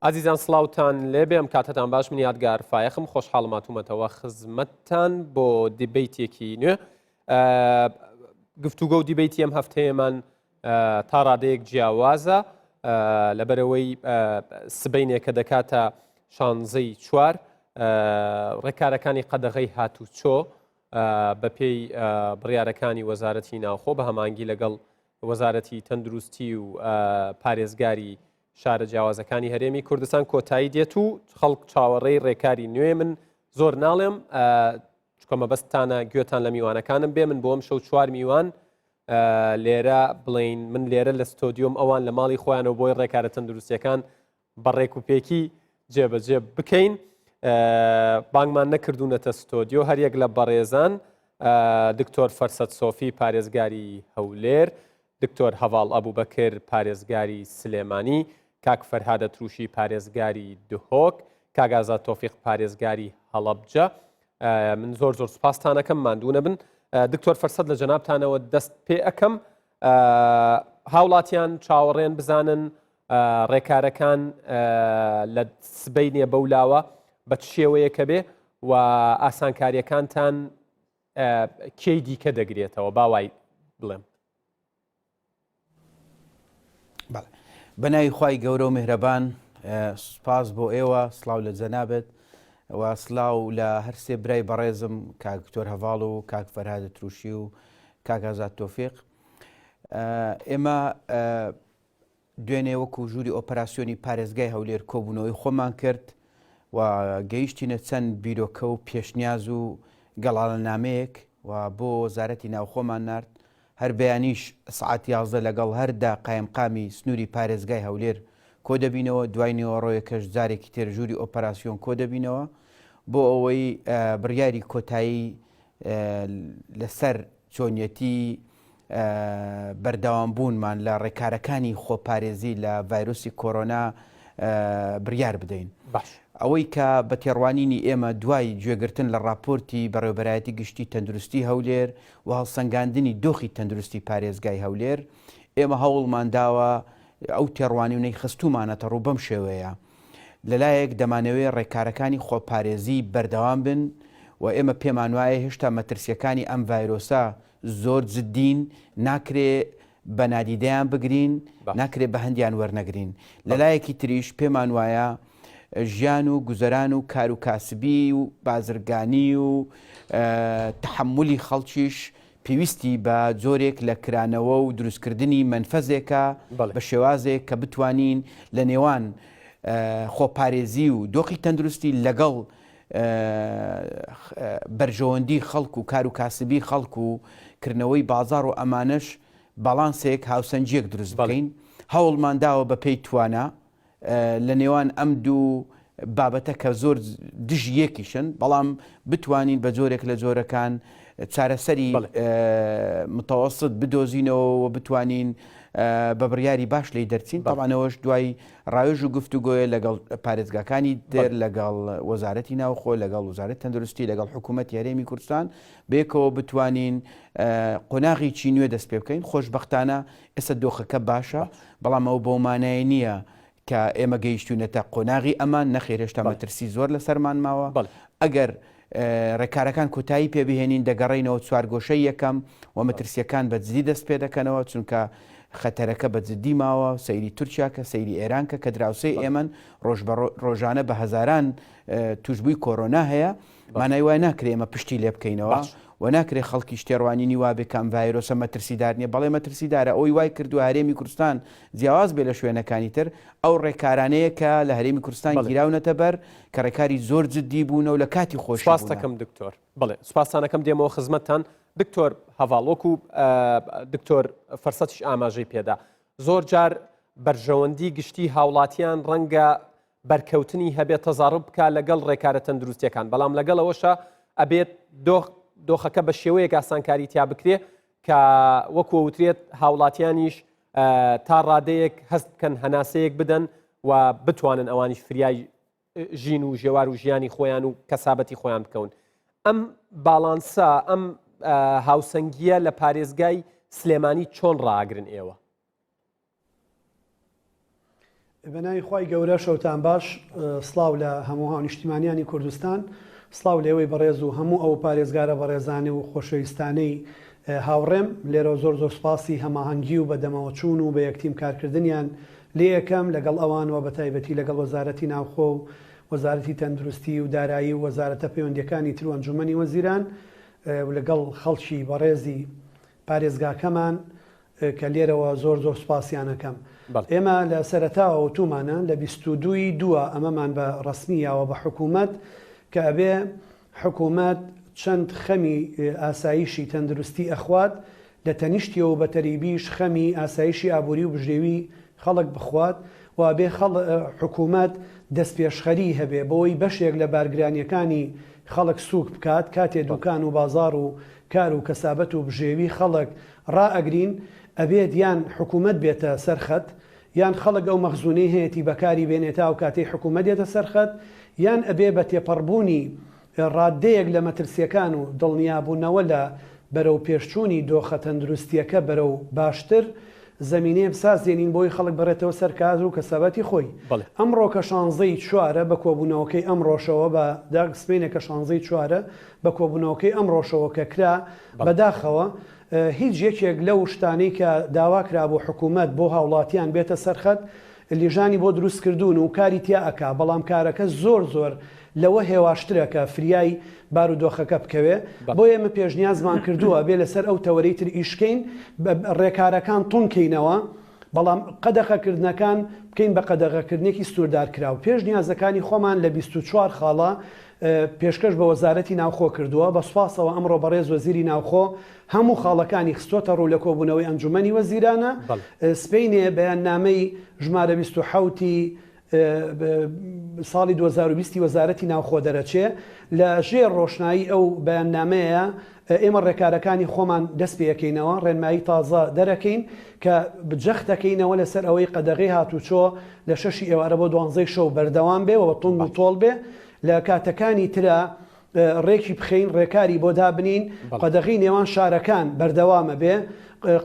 ئازیزان سڵاوتان لێبێ ئەم کاتەتان باش من یادگار فایەخم خۆشحاڵم هاتوومەتەوە خزمەتتان بۆ دیبەیتێکی نوێ گفتوگۆ و دیبەیتی ئەم هەفتەیەمان تا ڕادەیەک جیاوازە لەبەرەوەی سبینێ کە دەکاتە شانزەی چوار ڕێکارەکانی قەدەغەی هاتوچۆ بەپێی بڕیارەکانی وەزارەتی ناوخۆ بە هەمانگی لەگەڵ وەزارەتی تەندروستی و پارێزگاری شارە جیاوازەکانی هەرێمی کوردستان کۆتایی دێت و خەڵک چاوەڕێی ڕێکاری نوێ من زۆر ناڵێم چکە مەبەستتانە گوێتان لە میوانەکانم بێ من بۆم شەو چوار میوان لێرە بڵین من لێرە لە ستۆدیۆم ئەوان لە ماڵی خۆیانەوە بۆی ڕێکارە تەندروستیەکان بە ڕێک و پێکی جێبەجێ بکەین بانگمان نەکردوونەتە ستۆدیۆ هەریەک لە بەڕێزان دکتۆر فەرسەت سۆفی پارێزگاری هەولێر دکتۆر هەڤاڵ ئەبوبەکر پارێزگاری سلێمانی، کاک فەرهاد ئەتروشی پارێزگاری دهۆک، کاک ئازاد تۆفیق پارێزگاری هەڵەبجە. من زۆر زۆر سوپاستانەکەم ماندوو نەبن. دکتۆر فەرسەت لە جەنابتانەوە دەست پێ ئەکەم. هاوڵاتیان چاوەڕێن بزانن ڕێکارەکان لە سبەینێ بەولاوە بە چ شێوەیەکە بێ و ئاسانکاریەکانتان کێی دیکە دەگرێتەوە با وای بڵێم. بەڵێ بە ناوی خوای گەورە و میهرەبان سوپاس بۆ ئێوە سڵاو لە جەنابت و سلااو لە هەرسێ برای بەڕێزم کاک دکتۆر هەڤاڵ و کاک فەرهاد تروشی و کاک ئازاد تۆفیق ئێمە دوێنێ وەکو ژووری ئۆپەراسیۆنی پارێزگای هەولێر کۆبوونەوەی خۆمان کرد و گەیشتینە چەند بیرۆکە و پێشنیاز و گەڵاڵەنامەیەک و بۆ وەزارەتی ناوخۆمان نارد، هەر بەیانیش سەعات 11 لەگەڵ هەر دە قایمقامی سنووری پارێزگای هەولێر کۆدەبینەوە، دوای نیوەڕۆیەکەش جارێکی تر ژووری ئۆپەراسیۆن کۆدەبینەوە بۆ ئەوەی بڕیاری کۆتایی لەسەر چۆنیەتی بەردەوامبوونمان لە ڕێکارەکانی خۆپارێزی لە ڤایرۆسی کۆرۆنا بڕیار بدەین. باش. ئەوەی کە بە تێڕوانینی ئێمە دوای گوێگرتن لە ڕاپۆرتی بەڕێوەبەرایەتی گشتی تەندروستی هەولێر و هەڵسەنگاندنی دۆخی تەندروستی پارێزگای هەولێر، ئێمە هەوڵمان داوە ئەو تێڕوانیونەی خستوومانەتە ڕوو بەم شێوەیە، لەلایەک دەمانەوێ ڕێکارەکانی خۆپارێزی بەردەوام بن و ئێمە پێمانوایە هێشتا مەترسییەکانی ئەم ڤایرۆسە زۆر جدین، ناکرێ بە نادیدەیان بگرین، ناکرێ بە هەندیان وەرنەگرین. لەلایەکی تریش پێمان وایە ژیان و گوزەران و کار و کاسبی و بازرگانی و تەحەمولی خەڵکیش پێویستی بە جۆرێک لە کرانەوە و دروستکردنی مەنفەزێکە بە شێوازێک کە بتوانین لە نێوان خۆپارێزی و دۆخی تەندروستی لەگەڵ بەرژەوەندی خەڵک و کار و کاسبی خەڵک و کردنەوەی بازاڕ و ئەمانەش باڵانسێک هاوسەنگیەک دروست بکەین هەوڵمان داوە بە پێی توانا لە نێوان ئەم دوو بابەتە کە زۆر دژی یەکیشن بەڵام بتوانین بە جۆرێک لە جۆرەکان چارەسەری متەوەسط بدۆزینەوە و بتوانین بە بڕیاری باش لی دەرچین تەبعەن ئەوەش دوای ڕاوێژ و گفتوگۆیە لەگەڵ پارێزگاکانی تر، لەگەڵ وەزارەتی ناوخۆ، لەگەڵ وەزارەتی تەندروستی، لەگەڵ حکوومەتی هەرێمی کوردستان بەیەکەوە بتوانین قۆناغێکی نوێ دەست پێ بکەین. خۆشبەختانە ئێستا دۆخەکە باشە، بەڵام ئەوە بەو مانایە نییە کە ئێمە گەیشتوینەتە قۆناغی ئەمان، نەخێر هێشتا مەترسی زۆر لەسەرمان ماوە. ئەگەر ڕێکارەکان کۆتایی پێ بهێنین دەگەڕێینەوە چوارگۆشەی یەکەم و مەترسییەکان بە جدی دەست پێ دەکەنەوە، چونکە خەتەرەکە بە جدی ماوە، سەیری تورکیا کە، سەیری ئێران کە، کە دراوسێی ئێمەن، ڕۆژ بە ڕۆژانە بە هەزاران تووشبووی کۆرۆنا هەیە، مانای وایە ناکرێ ئێمە پشتی لێ بکەینەوە و ناکرێ خەڵکیش تێڕوانینی وابێ کە ئەم ڤایرۆسە مەترسیدار نییە، بەڵێ مەترسیدارە، ئەوەی وای کردووە هەرێمی کوردستان جیاواز بێ لە شوێنەکانی تر، ئەو ڕێکارانەیە کە لە هەرێمی کوردستان گیراونەتە بەر، کە ڕێکاری زۆر جدی بوونە و لە کاتی خۆشی بوونە. سوپاستەکەم دکتۆر. بەڵێ سوپاستانەکەم دێمەوە خزمەتتان دکتۆر هەڤاڵ وەکو دکتۆر فەرسەتیش ئاماژەی پێدا زۆر جار بەرژەوەندی گشتی هاوڵاتیان ڕەنگە بەرکەوتنی هەبێت تەزاڕب بکە لەگەڵ ڕێکارە تەندروستیەکان بەڵام لەگەڵ ئەوەشە ئەبێت دۆخ دۆخەکە بە شێوەیەک ئاسانکاری تیا بکرێ کە وەکو وترێت هاوڵاتیانیش تا ڕادەیەک هەست بکەن هەناسەیەک بدەن و بتوانن ئەوانیش فریای ژین و ژێوار و ژیانی خۆیان و کەسابەتی خۆیان بکەون ئەم باڵانسە ئەم هاوسەنگیە لە پارێزگای سلێمانی چۆن ڕاگرن ئێوە؟ بەناوی خوای گەورە شەوتان باش سڵاو لە هەموو هاونیشتیمانیانی کوردستان سڵاو لێوەی بەڕێز و هەموو ئەو پارێزگارە بەڕێزانەی و خۆشەویستانەی هاوڕێم لێرەوە زۆر زۆر سوپاسی هەماهەنگی و بەدەمەوەچوون و بە یەکتیم کارکردنیان لێ ئەکەم لەگەڵ ئەوان و بەتایبەتی لەگەڵ وەزارەتی ناوخۆ و وەزارەتی تەندروستی و دارایی و وەزارەتە پەیوەندیەکانی تر و ئەنجومەنی وەزیران و لەگەڵ خەڵکی بەڕێزی پارێزگاکەمان کە لێرەوە زۆر زۆر سوپاسیان ئەکەم. ئێمە لە سەرەتاوە وتومانە لە 22 ی دووە ئەمەمان بە ڕەسمی یاوە بە حکوومەت کە ئەبێ حکوومەت چەند خەمی ئاسایشی تەندروستی ئەخوات لە تەنیشتیەوە و بە تەریبیش خەمی ئاسایشی ئابووری و بژێوی خەڵک بخوات و ئەبێ خەڵ حکوومەت دەستپێشخەری هەبێ بۆی بەشێک لە بارگرانیەکانی خەڵک سووک بکات کاتێ دوکان و بازاڕ و کار و کەسابەت و بژێوی خەڵک ڕائەگرین، ئەبێت یان حکومەت بێتە سەر خەت، یان خەڵک ئەو مەخزونەی هەیەتی بەکاری بێنێ تا ئەوکاتەی حکومەت دێتە سەر خەت، یان ئەبێ بە تێپەڕبوونی ڕاددەیەک لە مەترسیەکان و دڵنیابوونەوە لە بەرەو پێشچوونی دۆخە تەندروستیەکە بەرەو باشتر، زەمینەیە بسازێنین بۆی خەڵک بەڕێتەوە سەر کار و کەسابەتی خۆی. ئەمڕۆ کە شانزەی چوارە بە کۆبوونەوەکەی ئەمڕۆشەوە بە داخ سبەینێ کە شانزەی چوارە بە کۆبوونەوەکەی ئەمڕۆشەوە کە کرا بەداخەوە هیچ یەکێک لەو شتانەی کە داوا کرابوو حکوومەت بۆ هاوڵاتیان بێتە سەر خەت لیژانی بۆ دروست کردوون و کاری تیا ئەکا بەڵام کارەکە زۆر زۆر لەوە هێواشترە کە فریای بارودۆخەکە بکەوێ بۆیە ئێمە پێشنیازمان کردووە بێ لەسەر ئەو تەوەرەی تر ئیش کەین ڕێکارەکان توند کەینەوە بەڵام قەدەغەکردنەکان بکەین بە قەدەغەکردنێکی سنووردارکراو پێشنیازەکانی خۆمان لە 24 خاڵە پێشکەش بە وەزارەتی ناوخۆ کردووە، بە سوپاسەوە ئەمڕۆ بەڕێز وەزیری ناوخۆ هەموو خاڵەکانی خستۆتە ڕوو لە کۆبوونەوەی ئەنجوومەنی وەزیرانە، سبەینێ بەیاننامەی ژمارە 27 ی ساڵی 2020 ی وەزارەتی ناوخۆ دەرەچێ، لە ژێر ڕۆشنایی ئەو بەیاننامەیە ئێمە ڕێکارەکانی خۆمان دەست پێ ئەکەینەوە، ڕێنمایی تازە دەرەکەین کە جەخت دەکەینەوە لەسەر ئەوەی قەدەغەی هاتوچۆ لە شەشی ئێوارە بۆ دوانزەی شەو بەردەوام بێ و بە توند و تۆڵ بێ، لە کاتەکانی ترا ڕێکی بخەین، ڕێکاری بۆ دابنین، قەدەغەی نێوان شارەکان بەردەوامە بێ،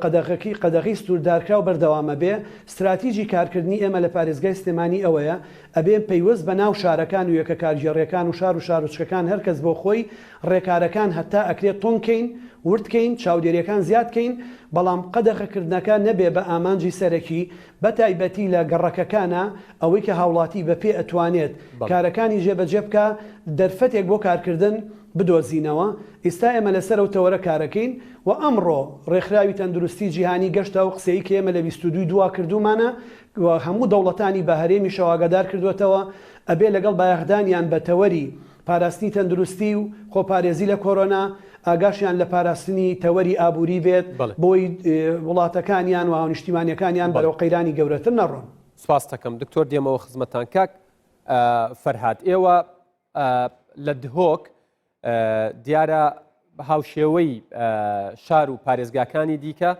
قەدەغەکی قەدەغەی سنووردارکراو بەردەوامە بێ، ستراتیجی کارکردنی ئێمە لە پارێزگای سلێمانی ئەوەیە، ئەبێ پەیوەست بە ناو شارەکان و یەکە کارگێڕیەکان و شار و شارۆچکەکان هەر کەس بۆ خۆی ڕێکارەکان هەتا ئەکرێ توند کەین، ورد کەین، چاودێریەکان زیاد کەین، بەڵام قەدەغەکردنەکە نەبێ بە ئامانجی سەرەکی، بە تایبەتی لە گەڕەکەکانا ئەوەی کە هاوڵاتی بە پێ ئەتوانێت کارەکانی جێبەجێ بکا دەرفەتێک بۆ کارکردن بدۆزینەوە، ئیستا ئێمە لەسەر ئەو تەوەرە کارەکەین و ئەمڕۆ ڕێکخراوی تەندروستی جیهانی گەشتە ئەو قسەی کە ئێمە لە 22 دووا کردوومانە و هەموو دەوڵەتانی بە هەرێمیشەوە ئاگادار کردووەتەوە ئەبێ لەگەڵ بایەخدانیان بە تەوەری پاراستنی تەندروستی و خۆپارێزی لە کۆرۆنا، ئاگاشیان لە پاراستنی تەوەری ئابووری بێت بۆی وڵاتەکانیان و هاونیشتیمانیەکانیان بەرەو قەیرانی گەورەتر نەڕۆن. سپاستەکەم دکتۆر دێمەوە خزمەتان کاک فەرهاد ئێوە لە دهۆک دیارە هاوشێوەی شار و پارێزگاکانی دیکە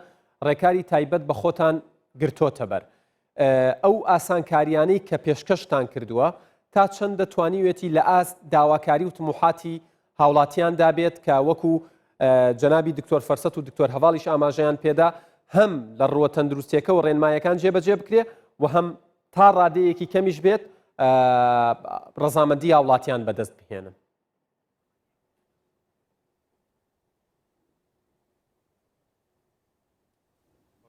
ڕێکاری تایبەت بە خۆتان گرتۆتە بەر ئەو ئاسانکاریانەی کە پێشکەشتان کردووە تا چەندە توانیوێتی لە ئاست داواکاری و تموحاتی هاوڵاتیاندا بێت کە وەکو جەنابی دکتۆر فەرسەت و دکتۆر هەواڵیش ئاماژەیان پێدا هەم لە ڕووە تەندروستیەکە و ڕێنمایەکان جێبەجێ بکرێ و هەم تا ڕادەیەکی کەمیش بێت ڕەزامەندی هاوڵاتیان بەدەست بهێنن.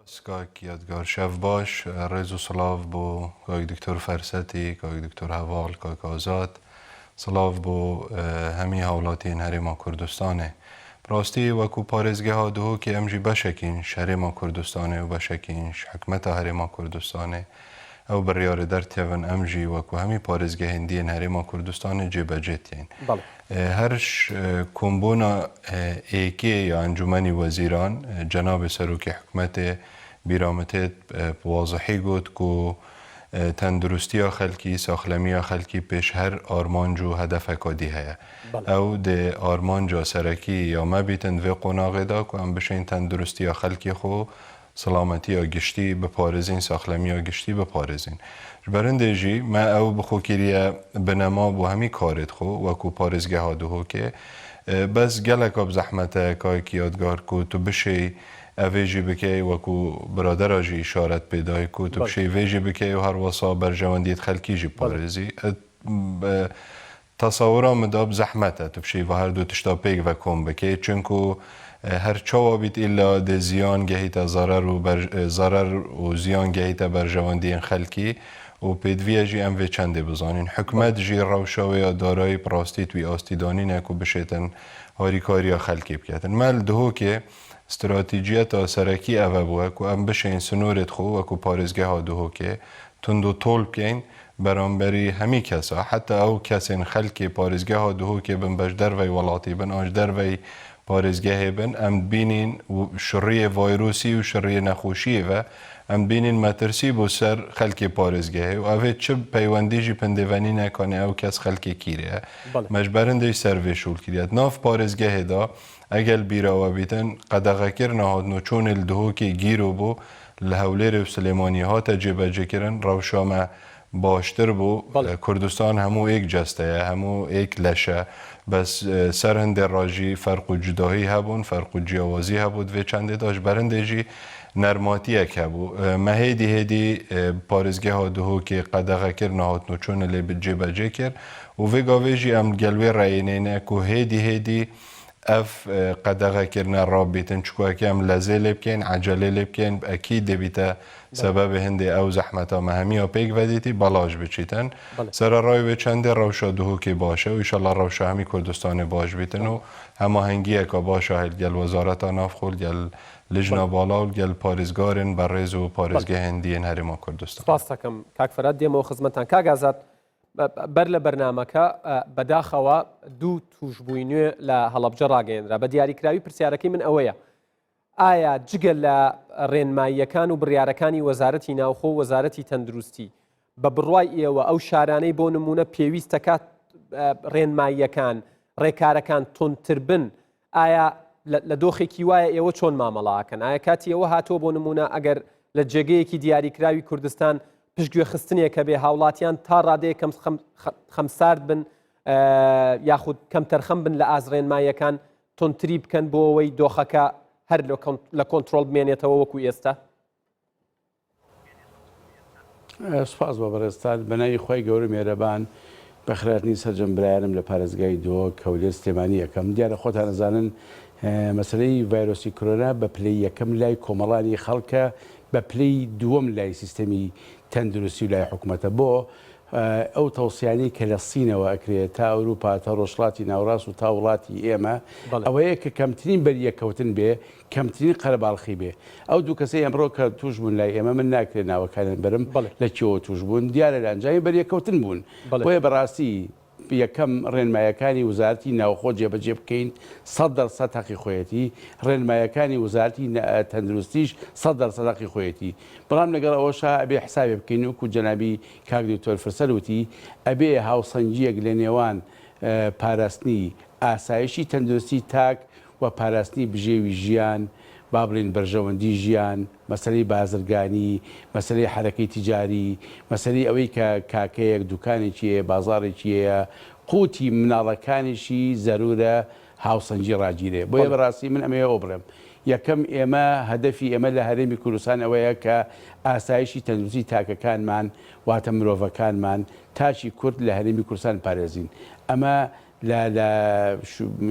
سپاس کاک یادگار شەڤ باش ڕێز و سڵاڤ بۆ کاک دکتۆر فەرسەتی کاک دکتۆر هەڤاڵ کاک ئازاد سڵاڤ بۆ هەمی هاوڵاتیێن هەرێما کوردستانێ بڕاستی وەکو پارێزگەها دهۆکی ئەم ژی بەشەکین ژ هەرێما کوردستانێ و بەشەکین ژ حکومەتا هەرێما کوردستانێ ئەو بڕیارێ دەرتێڤن ئەم ژی وەکو هەمی پارێزگەهێن دیێن هەرێما کوردستانێ جێبەجێ تیێن. هەر ژ کۆمبۆنا ئێکێ یا ئەنجومەنی وەزیران جەنابێ سەرۆکی حکومەتێ بیرامتێت وازحی گۆت کو تەندروستیا خەلکی، ساخلەمیا خەلکی پێش هەر ئارمانج و هەدەفەکا دی هەیە. ئەو دێ ئارمانجا سەرەکی یا مە بیتن ڤێ قۆناغێدا کو ئەم بشێین تەندروستیا خەلکی خۆ سڵامەتیا گشتی بپارێزین، ساخلەمیا گشتی بپارێزین. ژ بەرندێ ژی مە ئەو بخۆ کیریە بنەما بۆ هەمی کارێت خۆ وەکوو پارێزگەها دهۆکێ. بەس گەلەکا بزەحمەتە کاک یادگار کو تو بشێی. ئەڤێ ژی بکەی وەکو برادەرا ژی ئیشارەت پێ دای کو تو بشێی ڤێ ژی بکەی و هەروەسا بەرژەوەندیت خەلکی ژی بپارێزی. تەسەورا من دا زەحمەتە تو بشێی ڤە هەر دو تشتا پێک ڤە کۆم بکەی چونکو هەر چاوا بیت ئیلا دێ زیان گەهیتە زەرەر و زەرەر و زیان گەهیتە بەرژەوەندیێن خەلکی و پێدڤیە ژی ئەم ڤێ چەندێ بزانین حکومەت ژی ڕەوشا وێیا دارایی پڕاستی توی ئاستی دانینە کو بشێتن هاریکاریا خەلکی بکەتن مە ل دهۆکێ ستراتیجیەتا سەرەکی ئەڤە بووە کو ئەم بشێین سنورێت خۆ وەکو پارێزگەها دهۆکێ توند و تۆڵ بکەین بەرامبەری هەمی کەسا حەتا ئەو کەسێن خەلکێ پارێزگەها دهۆکێ بن بەش دەرڤەی وەڵاتی بن ئانژ دەرڤەی پارێزگەهێ بن ئەم دبینین شڕیێ ڤایرۆسی و شڕیێ نەخۆشیێ ڤە ئەم دبینین مەترسی بۆ سەر خەلکێ پارێزگەهێ و ئەڤێ چ پەیوەندی ژی پندێڤەنینە کانێ ئەو کەس خەلکێ کیرێ مەش بەرندێ سەر ڤێ شوول کریەت ناف پارێزگەهێ دا ئەگەل بیراوە بیتن قەدەغەکرنا هاتن و چۆنێ ل دهۆکێ گیرۆ بۆ لە هەولێرێ و سلێمانیێ هاتە جێبەجێکرن ڕەوشا مە باشتر بوو کوردستان هەموو ئێک جەستەیە هەموو ئێک لەشە بەس سەر هەندێ ڕاژی فەرق و جوداهی هەبوون فەرق و جیاوازی هەبوو دوێ چەندێ داشت بەرندێ ژی نەرماتیەک هەبوو مە هێدی هێدی پارێزگەها دهۆکێ قەدەغەکرنا هاتن و چۆنێ لێ جێبەجێ کرد و ڤێ گاڤێ ژی ئەم گەل وێ ڕێینێنە کو هێدی هێدی ئەڤ قەدەغەکردنە ڕاب بیتن چکو ئەکێ ئەم لەزێ لێ بکەین عەجەلێ لێ بکەین ئەکید دەبیتە سەبەبێ هندێ ئەو زەحمەتا مە هەمیە پێک ڤەدیتی بەڵاش بچیتن سەرەڕای وێ چەندێ ڕەوشا دهۆکێ باشە و ئیشەڵا ڕەوشا هەمی کوردستانێ باش بیتن و هەماهەنگیەکا باشا هەیل گەل وەزارەتا ناوخۆ گەل لجنە باڵا و گەل پارێزگارێن بەڕێز و پارێزگەهێن دیێن هەرێما کوردستان. سپاست ئەکەم کاک فەرات دێمەوە خزمەتتان کاک ئازاد بەر لە بەرنامەکە بەداخەوە دوو تووشبووی نوێ لە هەڵەبجە ڕاگەیەنرا بە دیاریکراوی پرسیارەکەی من ئەوەیە ئایا جگە لە ڕێنماییەکان و بڕیارەکانی وەزارەتی ناوخۆ و وەزارەتی تەندروستی بە بڕوای ئێوە ئەو شارانەی بۆ نمونە پێویستەکات ڕێنماییەکان ڕێکارەکان توندتر بن ئایا لە دۆخێکی وایە ئێوە چۆن مامەڵە ئەکەن؟ ئایا کاتی ئەوە هاتووە بۆ نموونە ئەگەر لە جێگەیەکی دیاریکراوی کوردستان پشتگوێخستنێک هەبێ هاوڵاتیان تا ڕادەیەک کەم خەمسارد بن یاخود کەمتەرخەم بن لە ئاست ڕێنماییەکان توندتری بکەن بۆ ئەوەی دۆخەکە هەر لە کۆنترۆڵ بمێنێتەوە وەکو ئێستا؟ سوپاس بۆ بەڕێزتان. بەناوی خوای گەورە مێرەبان بەخێرهاتنی سەرجەم برایانم لە پارێزگای دهۆک، هەولێر، سلێمانی ئەکەم. دیارە خۆتان ئەزانن مەسەلەی ڤایرۆسی کۆرۆنا بە پلەی یەکەم لای کۆمەڵانی خەڵکە، بە پلەی دووەم لای سیستەمی تەندروستی و لای حکومەتە. بۆ ئەو تەوسیانەی کە لە سینەوە ئەکرێ تا ئەوروپا تا ڕۆژهەڵاتی ناوڕاست و تا وڵاتی ئێمە ئەوەیە کە کەمترین بەریەککەوتن بێ کەمترین قەرەباڵخی بێ. ئەو دوو کەسەی ئەمڕۆ کە تووش بوون لای ئێمە من ناکرێ ناوەکانیان بەرم لە کوێوە تووش بوون دیارە لە ئەنجامی بەریەککەوتن بوون. بۆیە بەڕاستی یەکەم ڕێنمایەکانی وزارەتی ناوخۆ جێبەجێ بکەین 100% هەقی خۆیەتی، ڕێنمایەکانی وزارەتی تەندروستیش 100% هەقی خۆیەتی. بەڵام لەگەڵ ئەوەشا ئەبێ حسابێ بکەین وەکو جەنابی کاک دکتۆر فرسەت وتی ئەبێ هاوسەنگییەک لە نێوان پاراستنی ئاسایشی تەندروستی تاک و پاراستنی بژێوی ژیان، با بڵێین بەرژەوەندی ژیان، مەسەلەی بازرگانی، مەسەلەی حەرەکەی تیجاری، مەسەلەی ئەوەی کە کاکەیەک دوکانێکی هەیە، بازاڕێکی هەیە، قوتی مناڵەکانیشی زەرورە هاوسەنگی ڕاگیرێ. بۆیە بەڕاستی من ئەمەوێ ئەوە بڵێم، یەکەم ئێمە هەدەفی ئێمە لە هەرێمی کوردستان ئەوەیە کە ئاسایشی تەندروستی تاکەکانمان واتە مرۆڤەکانمان، تاکی کورد لە هەرێمی کوردستان پارێزین. ئەمە لە لە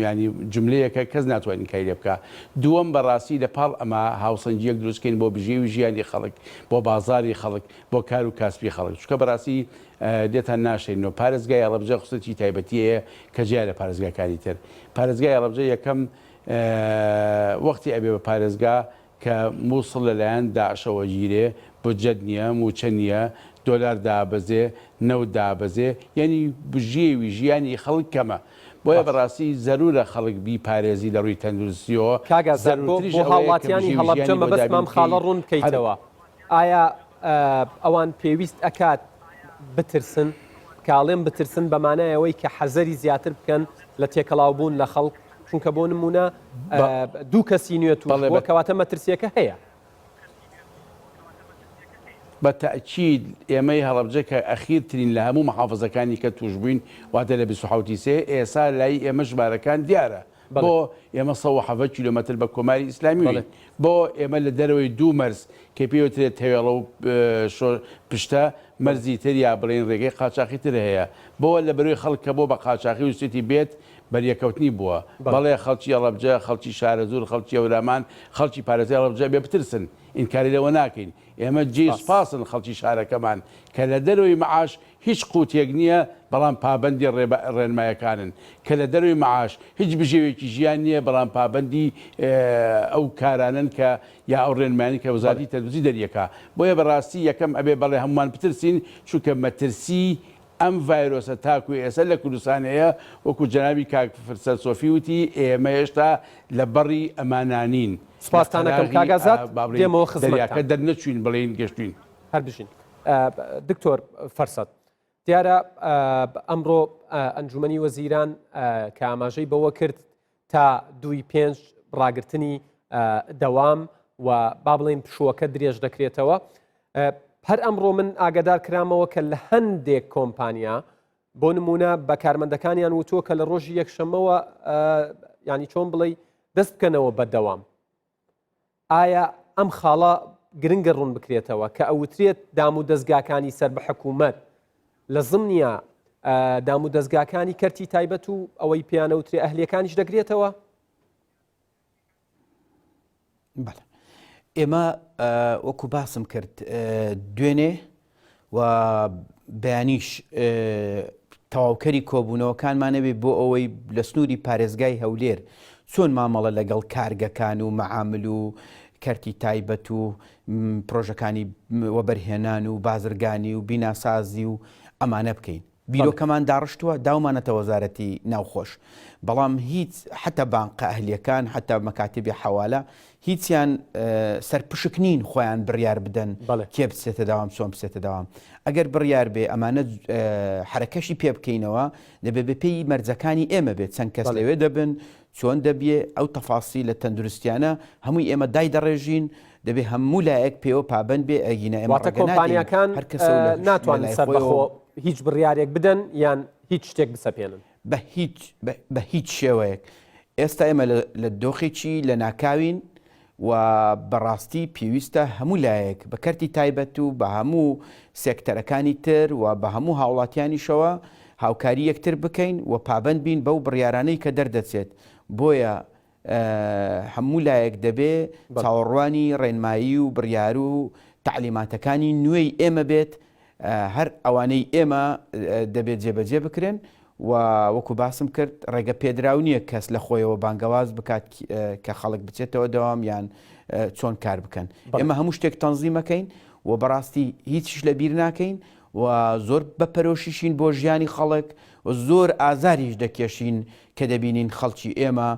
یانی جوملەیەکە کەس ناتوانێت ئینکاری لێ بکا. دووەم بە ڕاستی لە پاڵ ئەمە هاوسەنگییەک دروست کەین بۆ بژێوی ژیانی خەڵک، بۆ بازاڕی خەڵک، بۆ کار و کاسپی خەڵک. چونکە بە ڕاستی لێتان ناشێنینەوە پارێزگای هەڵەبجە خسووسیەتی تایبەتی هەیە کە جیا لە پارێزگاکانی تر. پارێزگای هەڵەبجە یەکەم وەختی ئەبێ بە پارێزگا کە موسڵ لەلایەن داعشەوە گیرێ، بودجەت نیە، موچە نیە، دۆلار دابەزێ، نەوت دابەزێ، یانی بژێوی ژیانی خەڵک کەمە. بۆیە باش. بەڕاستی زەرورە خەڵک بیپارێزی لە ڕووی تەندروستیەوە، کاک ئازاد بۆ زەرورتریش بۆ ئەوەیە کە هاوڵاتیانی بژێوی هەڵەبجە ژیانی بۆ مەبەستمە دابین ئەم خاڵە بکەی، ڕوون هەر. بکەیتەوە ئایا ئەوان پێویست ئەکات بترسن؟ کە ئەڵێم بترسن بە مانای ئەوەی کە حەزەری زیاتر بکەن لە تێکەڵاو بوون لە خەڵک چونکە بۆ نمونە دوو کەسی نوێ توش بووە کەواتە مەترسیەکە هەیە. بە تەئکید ئێمەی هەڵەبجە کە ئەخیر ترین لە هەموو محافزەکانی کە توش بووین واتە لە 27 ی سێ ئێسا لای ئێمە ژمارەکان دیارە. بۆ ئێمە 170 کیلۆمەتر بە کۆماری ئیسلامی بۆ ئێمە لە دەرەوەی دوو مەرز کە پێی وترێت تەوێڵە و پشتە مەرزی تر یا بڵێین ڕێگەی قاچاخی تر هەیە بۆ لە بەرەی خەڵک کە بۆ بە قاچاخی ویستێتی بێت بەریەکەوتنی بووە بەڵێ خەڵکی هەڵەبجە خەڵکی شارەزوور خەڵکی هەورامان خەڵکی پارێزگای هەڵەبجە بێ بترسن ئینکاری لەوە ناکەین ئێمە جێی سوپاسن خەڵکی شارەکەمان کە لە دەرەوەی مەعاش هیچ قوتێک نییە بەڵام پابەندی ڕێنمایەکانن، کە لە دەرەوەی مەعاش هیچ بژێوێکی ژیان نییە بەڵام پابەندی ئەو کارانەن کە یا ئەو ڕێنمایانەن کە وەزارەتی تەندروستی دەریەکا. بۆیە بەڕاستی یەکەم ئەبێ بەڵێ هەموومان بترسین چونکە مەترسی ئەم ڤایرۆسە تاکو ئێستا لە کوردستان هەیە وەکو جەنابی کاک فرسەت سۆفی وتی ئێمە هێشتا لە بەڕی ئەمانانین لە سوپاستان ئەکەم قەراغی کاک ئازاد با بڵێین دێمەوە دەریاکە خزمەتتان. دەرنەچووین بڵێین گەشتووین. هەر بژین دکتۆر فەرسەت دیارە ئەمڕۆ ئەنجومنی وەزیران کە ئاماژەی بەوە کرد تا دوی پێنج ڕاگرتنی دەوام و با بڵین پشووەکە درێژ دەکرێتەوە هەر ئەمڕۆ من ئاگادار کرامەوە کە لە هەندێک کۆمپانیا بۆ نمونە بە کارمەندەکانیان وتووە کە لە ڕۆژی یەکشەمەوە ینی چۆن بڵێ دەست بکەنەوە بە دەوام ئایا ئەم خاڵە گرنگە ڕوون بکرێتەوە کە ئەوترێت دام و دەزگاکانی سەر بە حکوومەت لە زمنیا دام و دەزگاکانی کەرتی تایبەت و ئەوەی پێیانەوترێ ئەهلیەکانیش دەگرێتەوە؟ بەڵێ ئێمە وەکو باسم کرد دوێنێ و بەیانیش تەواوکەری کۆبوونەوەکانمانەبێ بۆ ئەوەی لە سنووری پارێزگای هەولێر چۆن مامەڵە لەگەڵ کارگەکان و مەعامل و کەرتی تایبەت و پرۆژەکانی وەبەرهێنان و بازرگانی و بیناسازی و ئەمانە بکەین. بیرۆکەمان داڕشتووە داومانەتە وەزارەتی ناوخۆش بەڵام هیچ حتا بانقە ئەهلیەکان حتا مەکاتبی حەوالە هیچیان سەرپشک نین خۆیان بڕیار بدەن کێ بچێتە داوام چۆن بچێتە داوام ئەگەر بڕیار بێ ئەمانە حرەکەشی پێ بکەینەوە دەبێ بە پێی مەرجەکانی ئێمە بێت چەند کەس لەوێ دەبن چۆن دەبیێ ئەو تەفاسی لە تەندروستیانە هەمووی ئێمە دای دەڕێژین دەبێ هەموو لایەک پێوە پابەند بێ ئەگینا ئێمە واتە کۆمپانیاکان هەر کەسە و لە ناتوانن لای سەربەخۆ خۆیەوە هیچ بڕیارێک بدەن یان هیچ شتێک بسەپێنن. بە هیچ بە هیچ شێوەیەک. ئێستا ئێمە لە دۆخێکی لەناکاوین و بەڕاستی پێویستە هەموو لایەک بە کەرتی تایبەت و بە هەموو سێکتەرەکانی تر و بە هەموو هاوڵاتیانیشەوە هاوکاری یەکتر بکەین و پابەند بین بەو بڕیارانەی کە دەردەچێت. بۆیە هەموو لایەک دەبێ چاوەڕوانی ڕێنمایی و بڕیار و تەعلیماتەکانی نوێی ئێمە بێت، هەر ئەوانەی ئێمە دەبێت جێبەجێ بکرێن و وەکو باسم کرد ڕێگە پێدراو نییە کەس لە خۆیەوە بانگەواز بکات کە خەڵک بچێتەوە دەوام یان چۆن کار بکەن. ئێمە هەموو شتێک تەنزیمەکەین و بەڕاستی هیچیش لە بیر ناکەین و زۆر بە پەرۆشیشین بۆ ژیانی خەڵک و زۆر ئازاریش دەکێشین کە دەبینین خەڵکی ئێمە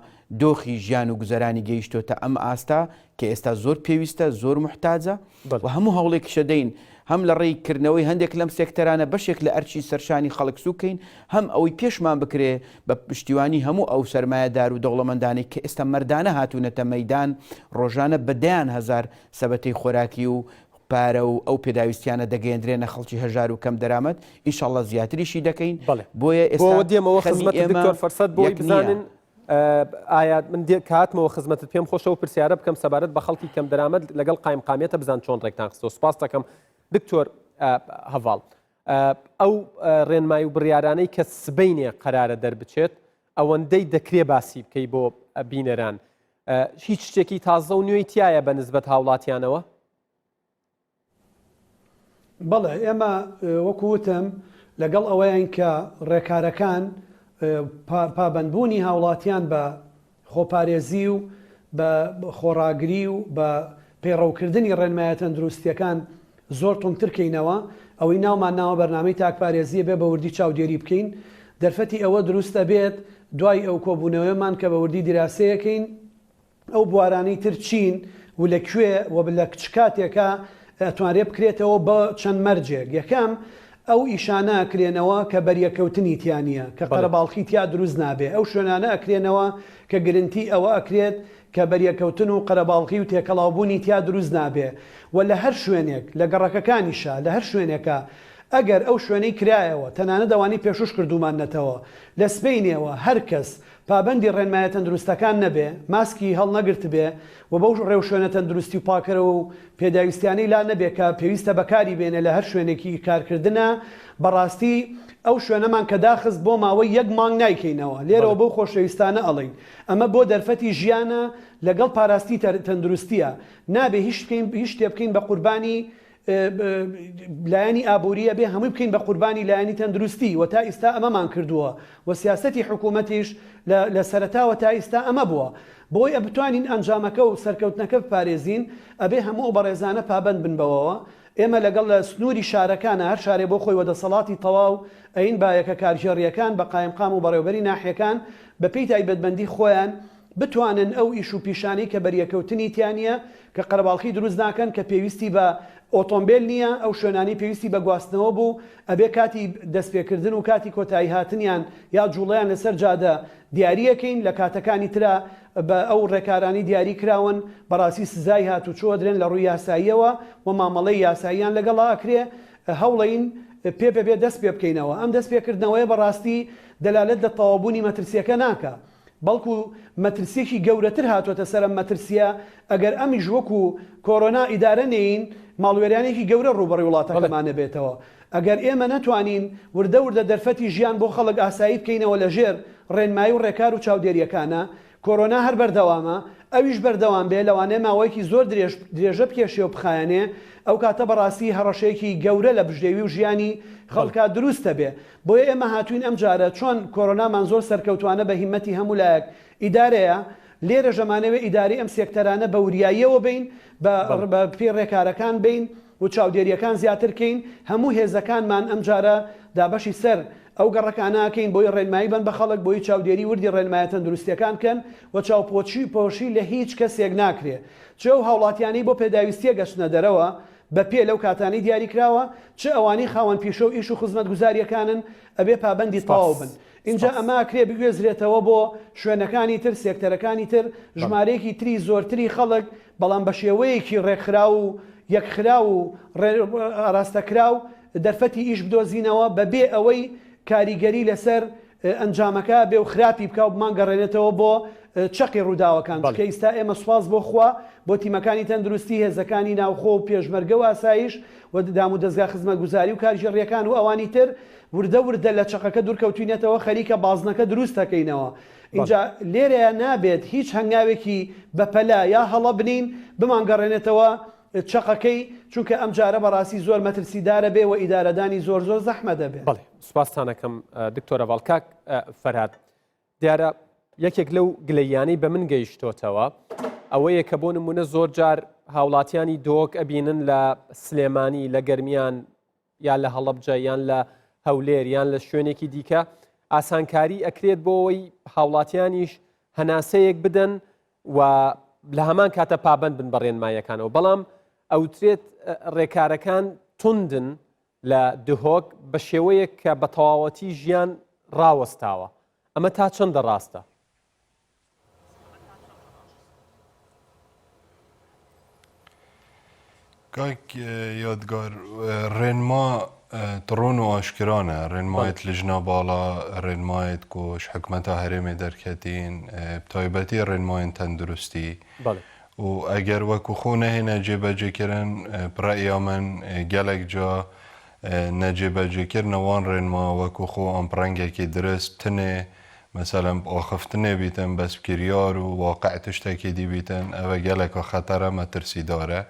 دۆخی ژیان و گوزەرانی گەیشتۆتە ئەم ئاستە کە ئێستا زۆر پێویستە، زۆر موحتاجە و هەموو هەوڵێکیش دەدەین هەم لە ڕێی کردنەوەی هەندێک لەم سێکتەرانە بەشێک لە ئەرکی سەرشانی خەڵک سووک کەین، هەم ئەوەی پێشمان بکرێ بە پشتیوانی هەموو ئەو سەرمایەدار و دەوڵەمەندانەی کە ئێستا مەردانە هاتوونەتە مەیدان ڕۆژانە بە دەیان هەزار سەبەتەی خۆراکی و پارە و ئەو پێداویستیانە دەگەیەندرێنە خەڵکی هەژار و کەم دەرامەت، ئینشاڵڵا زیاتریشی دەکەین، بەڵێ بۆیە بۆ ئێستا ئەوە دێمەوە خەمی خزمەتت ئێمە دکتۆر فەرسەت بۆ ئەوەی یەک نییە. بزانن ئایا من دێ کە هاتمەوە خزمەتت پێم خۆشە ئەو پرسیارە بکەم سەبارەت بە خەڵکی کەم دەرامەت لەگەڵ قایمقامیەتە بزان چۆن ڕێکتان خستەوە سوپاست دەکەم دکتۆر هەڤاڵ ئەو ڕێنمایی و بڕیارانەی کە سبەینێ قەرارە دەربچێت ئەوەندەی دەکرێ باسی بکەی بۆ بینەران هیچ شتێکی تازە و نوێی تایە بە نسبەت هاوڵاتیانەوە؟ بەڵێ ئێمە وەکو وتم لەگەڵ ئەوەین کە ڕێکارەکان پابەندبوونی هاوڵاتیان بە خۆپارێزی و بە خۆڕاگری و بە پەیڕەوکردنی ڕێنمایە تەندروستیەکان زۆر توندتر کەینەوە، ئەوەی ناومان ناوە بەرنامەی تاکپارێزیە بێ بە وردی چاودێری بکەین، دەرفەتی ئەوە دروست ئەبێت دوای ئەو کۆبوونەوەیەمان کە بە وردی دیراسەیەکەین، ئەو بوارانەی تر چین و لە کوێ و لە چ کاتێکا ئەتوانرێ بکرێتەوە بە چەند مەرجێک، یەکەم، ئەو ئیشانە ئەکرێنەوە کە بەریەککەوتنی تیا نییە، کە قەرەباڵخی تیا دروست نابێ، ئەو شوێنانە ئەکرێنەوە کە گرنتی ئەوە ئەکرێت کە بەریەککەوتن و قەرەباڵغی و تێکەڵاوبوونی تیا دروست نابێ و لە هەر شوێنێک، لە گەڕەکەکانیشا، لە هەر شوێنێکا. ئەگەر ئەو شوێنەی کرایەوە، تەنانەت ئەوانەی پێشووش کردووماننەتەوە، لە سبەینێوە هەر کەس پابەندی ڕێنمایە تەندروستەکان نەبێ، ماسکی هەڵنەگرتبێ و بەو ڕێوشوێنە تەندروستی و پاکەرەوە و پێداویستیانەی لا نەبێ کە پێویستە بەکاری بێنێ لە هەر شوێنێکی کارکردنا، بەڕاستی ئەو شوێنەمان کە داخست بۆ ماوەی یەک مانگ نایکەینەوە. لێرەوە بەو خۆشەویستانە ئەڵێین ئەمە بۆ دەرفەتی ژیانە لەگەڵ پاراستنی تەندروستییە. نابێ هیچ بکەین هیچ شتێ بکەین بە قوربانی لایەنی ئابووری ئەبێ هەمووی بکەین بە قوربانی لایەنی تەندروستی و تا ئیستا ئەمەمان کردووە و سیاسەتی حکوومەتیش لە سەرەتاوە تا ئیستا ئەمە بووە. بۆی ئە بتوانین ئەنجامەکە و سەرکەوتنەکە بپارێزین ئەبێ هەموو ئەو بەڕێزانە پابەند بن بەوەوە. ئێمە لەگەڵ لە سنووری شارەکانە هەر شارێ بۆ خۆی وە دەسەڵاتی تەواو ئەین بە یەکە کارگێڕییەکان بە قایمقام و بەڕێوەبەری ناحیەکان بە پێی تایبەتمەندی خۆیان بتوانن ئەو ئیش و پیشانەی کە بەریەکەوتنی تیا نییە، کە قەرەباڵخی دروست ناکەن، کە پێویستی بە ئۆتۆمبێل نییە، ئەو شوێنانەی پێویستی بە گواستنەوە بوو، ئەبێ کاتی دەستپێکردن و کاتی کۆتاییهاتنیان یا جوڵەیان لەسەر جادە دیارییەکەین، لە کاتەکانی ترا بە ئەو ڕێکارانەی دیاری کراون بەڕاستی سزای هاتوچۆ ئەدرێن لە ڕووی یاساییەوە و مامەڵەی یاساییان لەگەڵا ئەکرێ، هەوڵەین پێ بە پێ دەست پێبکەینەوە، ئەم دەستپێکردنەوەیە بەڕاستی دەلالەت لە تەواوبوونی مەترسییەکە ناکا. بەڵکو مەترسیەکی گەورەتر هاتۆتە سەر ئەم مەترسیە، ئەگەر ئەمیش وەکو کۆرۆنا ئیدارە نەیین، ماڵوێرانێکی گەورە ڕووبەڕوی وڵاتەکەمان ئەبێتەوە. ئەگەر ئێمە نەتوانین وردە وردە دەرفەتی ژیان بۆ خەڵک ئاسایی بکەینەوە لە ژێر ڕێنمایی و ڕێکار و چاودێریەکانا، کۆرۆنا هەر بەردەوامە، ئەویش بەردەوام بێ لەوانەیە ماوەیەکی زۆر درێژ درێژە بکێشێ و بخایەنێ، ئەو کاتە بەڕاستی هەڕەشەیەکی گەورە لە بژێوی و ژیانی خەڵکا دروست ئەبێ. بۆیە ئێمە هاتووین ئەمجارە چۆن کۆرۆنامان زۆر سەرکەوتوانە بە هیمەتی هەموو لایەک ئیدارەیە، لێرەش ئەمانەوێ ئیدارەی ئەم سێکتەرانە بە وریاییەوە بین، بە بە پێی ڕێکارەکان بین و چاودێرییەکان زیاتر کەین، هەموو هێزەکانمان ئەمجارە دابەشی سەر ئەو گەڕەکانە ئەکەین بۆی ڕێنمایی بەن بە خەڵک، بۆی چاودێری وردی ڕێنمایە تەندروستییەکان بکەن و چاوپۆچی پۆشی لە هیچ کەسێک ناکرێ چ ئەو هاوڵاتیانەی بۆ پێداویستییەک ئەچنە دەرەوە بە پێ لەو کاتانەی دیاریکراوە، چ ئەوانەی خاوەن پیشە و ئیش و خزمەتگوزارییەکانن، ئەبێ پابەندی تەواو سپاس. بن. ئینجا سپاس. ئەمە ئەکرێ بگوێزرێتەوە بۆ شوێنەکانی تر، سێکتەرەکانی تر، بەڵێ. ژمارەیەکی تری زۆرتری خەڵک، بەڵام بە شێوەیەکی ڕێکخراو و یەکخراو و ڕێ ئاراستەکراو دەرفەتی ئیش بدۆزینەوە بە بێ ئەوەی کاریگەری لەسەر ئەنجامەکە بێ و خراپی بکا و بمانگەڕێنێتەوە بۆ چەقی ڕووداوەکان، بەڵێ. چونکە ئیستا ئێمە سوپاس بۆ خوا بۆ تیمەکانی تەندروستی، هێزەکانی ناوخۆ و پێشمەرگە و ئاسایش و دامودەزگا خزمەتگوزاری و کارگێڕییەکان و ئەوانی تر وردە وردە لە چەقەکە دوورکەوتوینەتەوە خەریکە بازنەکە دروست دەکەینەوە بەڵێ. ئینجا لێرەیا نابێت هیچ هەنگاوێکی بەپەلە یا هەڵە بنێین بمانگەڕێنێتەوە چەقەکەی، چونکە ئەمجارە بەڕاستی زۆر مەترسیدارە بێ و ئیدارەدانی زۆر زۆر زەحمەت ئەبێ. بەڵێ سوپاستان ئەکەم دکتۆر هەڤاڵ. کاک فەرهاد دیارە یەکێک لەو گلەییانەی بە من گەیشتۆتەوە ئەوەیە کە بۆ نمونە زۆر جار هاوڵاتیانی دۆک ئەبینن لە سلێمانی لە گەرمیان یا لە هەڵەبجە یان لە هەولێر یان لە شوێنێکی دیکە ئاسانکاری ئەکرێت بۆ ئەوەی هاوڵاتیانیش هەناسەیەک بدەن و لە هەمان کاتە پابند بن بە ڕێنماییەکانەوە بەڵام ئەوترێت ڕێکارەکان توندن لە دهۆک بە شێوەیەک کە بە تەواوەتی ژیان ڕاوەستاوە ئەمە تا چەندە ڕاستە؟ کاک یادگار ڕێنما ڕوون و ئاشکرانە ڕێنمایەت لژنا باڵا ڕێنمایەت کۆش حکومەتە هەرێمێ دەرکەتین تایبەتی ڕێنمایەن تەندروستی و ئەگەر وەکو خۆ نەهێنە جێبەجێکردن پڕەیا من گەلک جا نەجێبەجێکردنە وان ڕێنما وەکو خۆ ئەم ڕەنگێکی درست تنێ مەسەلەن ئاخفتنێ بیتن بەس کریار و واقع تشتەکی دی بیتن ئەوە گەلەکا خەتەرە مەترسیدارە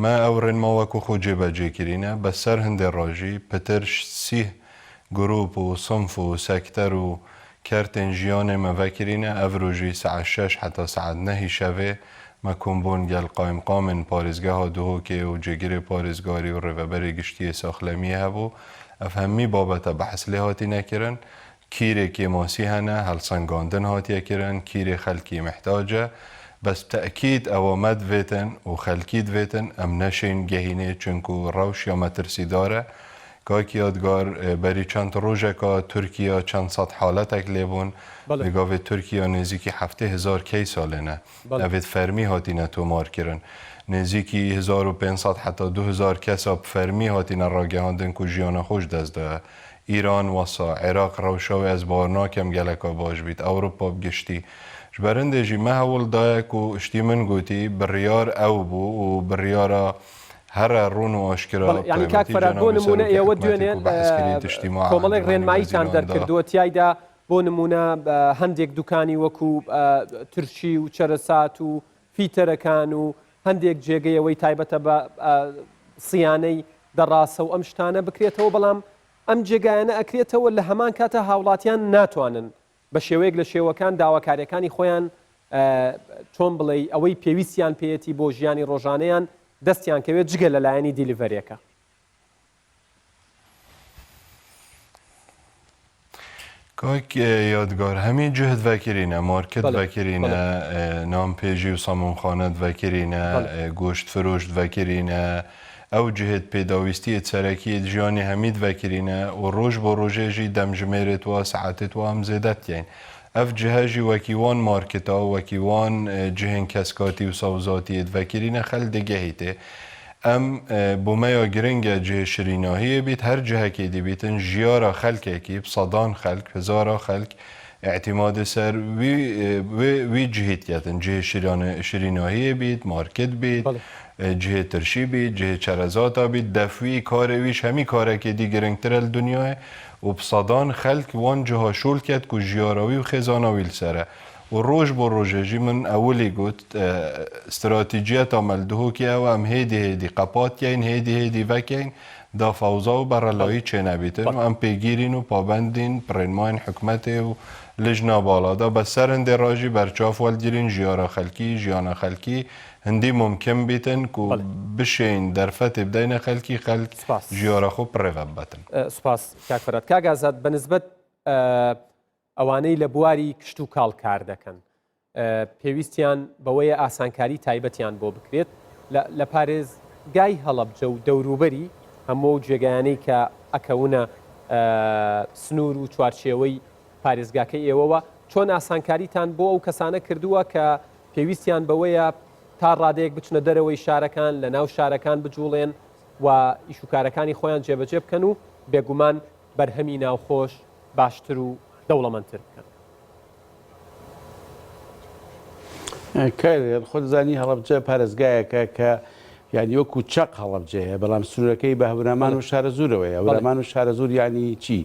مە ئەو ڕێنما وەکو خۆ جێبەجێ کرینە بەس سەر هندێ ڕاژی پتر سیه گروپ و سنف و سەکتەر و کەرتێن ژیانێ مە ڤەکرینە ئەڤرۆ ژی سەعەت شەش حەتا سەعەت نەهی شەڤێ مە کۆمبۆن گەل قایمقامێن پارێزگەها دهۆکێ و جێگرێ پارێزگاری و ڕێڤەبەرێ گشتیێ ساخلەمیێ هەبوو ئەڤ هەمی بابەتە بەحس لێ هاتینە کرن کیرێ کێماسی هەنە، هەڵسەنگاندن هاتیە کرن، کیرێ خەلکی محتاجە، بەس تەئکید ئەوە مە دڤێتن و خەلکی دڤێتن ئەم نەشێین گەهینێ چونکو ڕەوش یا مەترسیدارە. کاک یادگار بەری چەند ڕۆژەکە تورکیا چەند سەد حالەتەک لێ بوون بەڵێ. گاڤێ تورکیا نێزیکی 7000 کەیسا لێنە بەڵێ. ئەڤێت فەرمی هاتینە تۆمار کرن نێزیکی 1500 حتا 2000 کەسا فەرمی هاتینە ڕاگەهاندن کو ژیانە خۆش دەست دایە ئیران وەسا عێراق ڕەوشاوێ ئەز باوەر ناکەم گەلەکا باش بیت ئەوروپا بگشتی ژ بەرندێ ژی مە هەوڵ دایە کو شتی من گوتی بڕیار ئەو بوو و بڕیارا هەرە ڕوون و ئاشکرا بەڵێ یانی کاک تایبەتی فەرهاد بۆ جەنابی نموونە سەرۆکی ئێوە حکومەتی دوێنێ کو بەحس کری تشتیماع کۆمەڵێک ئەنجومەنی ڕێنماییتان وەزیران دا. دەرکردووە تیایدا بۆ نموونە هەندێک دوکانی وەکو ترشی و چەرەسات و فیتەرەکان و هەندێک جێگەی ئەوەی تایبەتە بە سیانەی دەڕاسە و ئەم شتانە بکرێتەوە بەڵام ئەم جێگایانە ئەکرێتەوە لە هەمان کاتە هاوڵاتیان ناتوانن بە شێوەیەک لە شێوەکان داواکاریەکانی خۆیان چۆن بڵێی ئەوەی پێویستیان پێیەتی بۆ ژیانی ڕۆژانەیان دەستیان کەوێت جگە لە لایەنی دیلیڤەرێکە. کاک یادگار هەمی جهد ڤەکرینە مارکت ڤەکرینە نان پێژی و سەمونخانەت ڤەکرینە گۆشت فرۆشت ڤەکرینە ئەو جهێت پێداویستیێت سەرەکیێت ژیانی هەمیت ڤەکرینە و ڕۆژ بۆ ڕۆژێ ژی دەمژمێرێت وا سەعاتێت وا هەم زێدە تکەین ئەڤ جهە ژی وەکی وان مارکتا وەکی وان جهێن کەسکاتی و سەوزاتیێت ڤەکرینە خەل دگەهیتێ ئەم بۆ مەیا گرنگە جهێ شریناهیێ بیت هەر جهەکێ دی بیتن ژیارا خەلکێکی سەدان خەلک هزارا خەلک ئیعتیمادێ سەر وی وی جهیت کەتن جهێ شریناهیێ بیت مارکت بیت جهێ ترشی بیت جهێ چەرەزاتا بیت دەفوی کارێ ویش هەمی کارەکێ دی گرنگترە لە دنیاێ و بسەدان خەلک وان جها شۆل کەت کو ژیاراوی و خێزاناوی لسەرە و ڕۆژ بۆ ڕۆژێ ژی من ئەولی گوت ستراتیجیەتا مە لە دهۆکی ئەوە ئەم هێدی هێدی قەپات کەین هێدی هێدی ڤەکەین دا فەوزا و بەڕەلایی چێ نەبیتن و ئەم پێگیرین و پابەندین پڕێنماین حکومەتێ و لجنا باڵادا بە سەر هندێ ڕاژی بەرچاف وەلگیرین ژیارا خەلکی ژیانا خەلکی هندی مومکن بیتن کو بشێین دەرفەتێ بدەینە خەلکی خەلک ژیارا خۆ پڕێڤە ببەتن. سوپاس کاک فەرهاد. کاک ئازاد بە نسبەت ئەوانەی لە بواری کشتوکاڵ کار دەکەن پێویستیان بەوەیە ئاسانکاری تایبەتیان بۆ بکرێت لە پارێزگای هەڵەبجە و دەوروبەری هەموو ئەو جێگایانەی کە ئەکەونە سنوور و چوارچێوەی پارێزگاکەی ئێوەوە چۆن ئاسانکاریتان بۆ ئەو کەسانە کردووە کە پێویستیان بەوەیە تا ڕادەیەک بچنە دەرەوەی شارەکان لە ناو شارەکان بجوڵێن و ئیشوکارەکانی خۆیان جێبەجێ بکەن و بێگومان بەرهەمی ناوخۆش باشتر و دەوڵەمەندتر بکەن. کاک خۆت زانی هەڵەبجە پارێزگایەکە کە یانی وەکو چەق هەڵەبجەیە بەڵام سنوورەکەی بە هەورامان و شارەزوورەوەیە هەورامان و شارەزوور یانی چی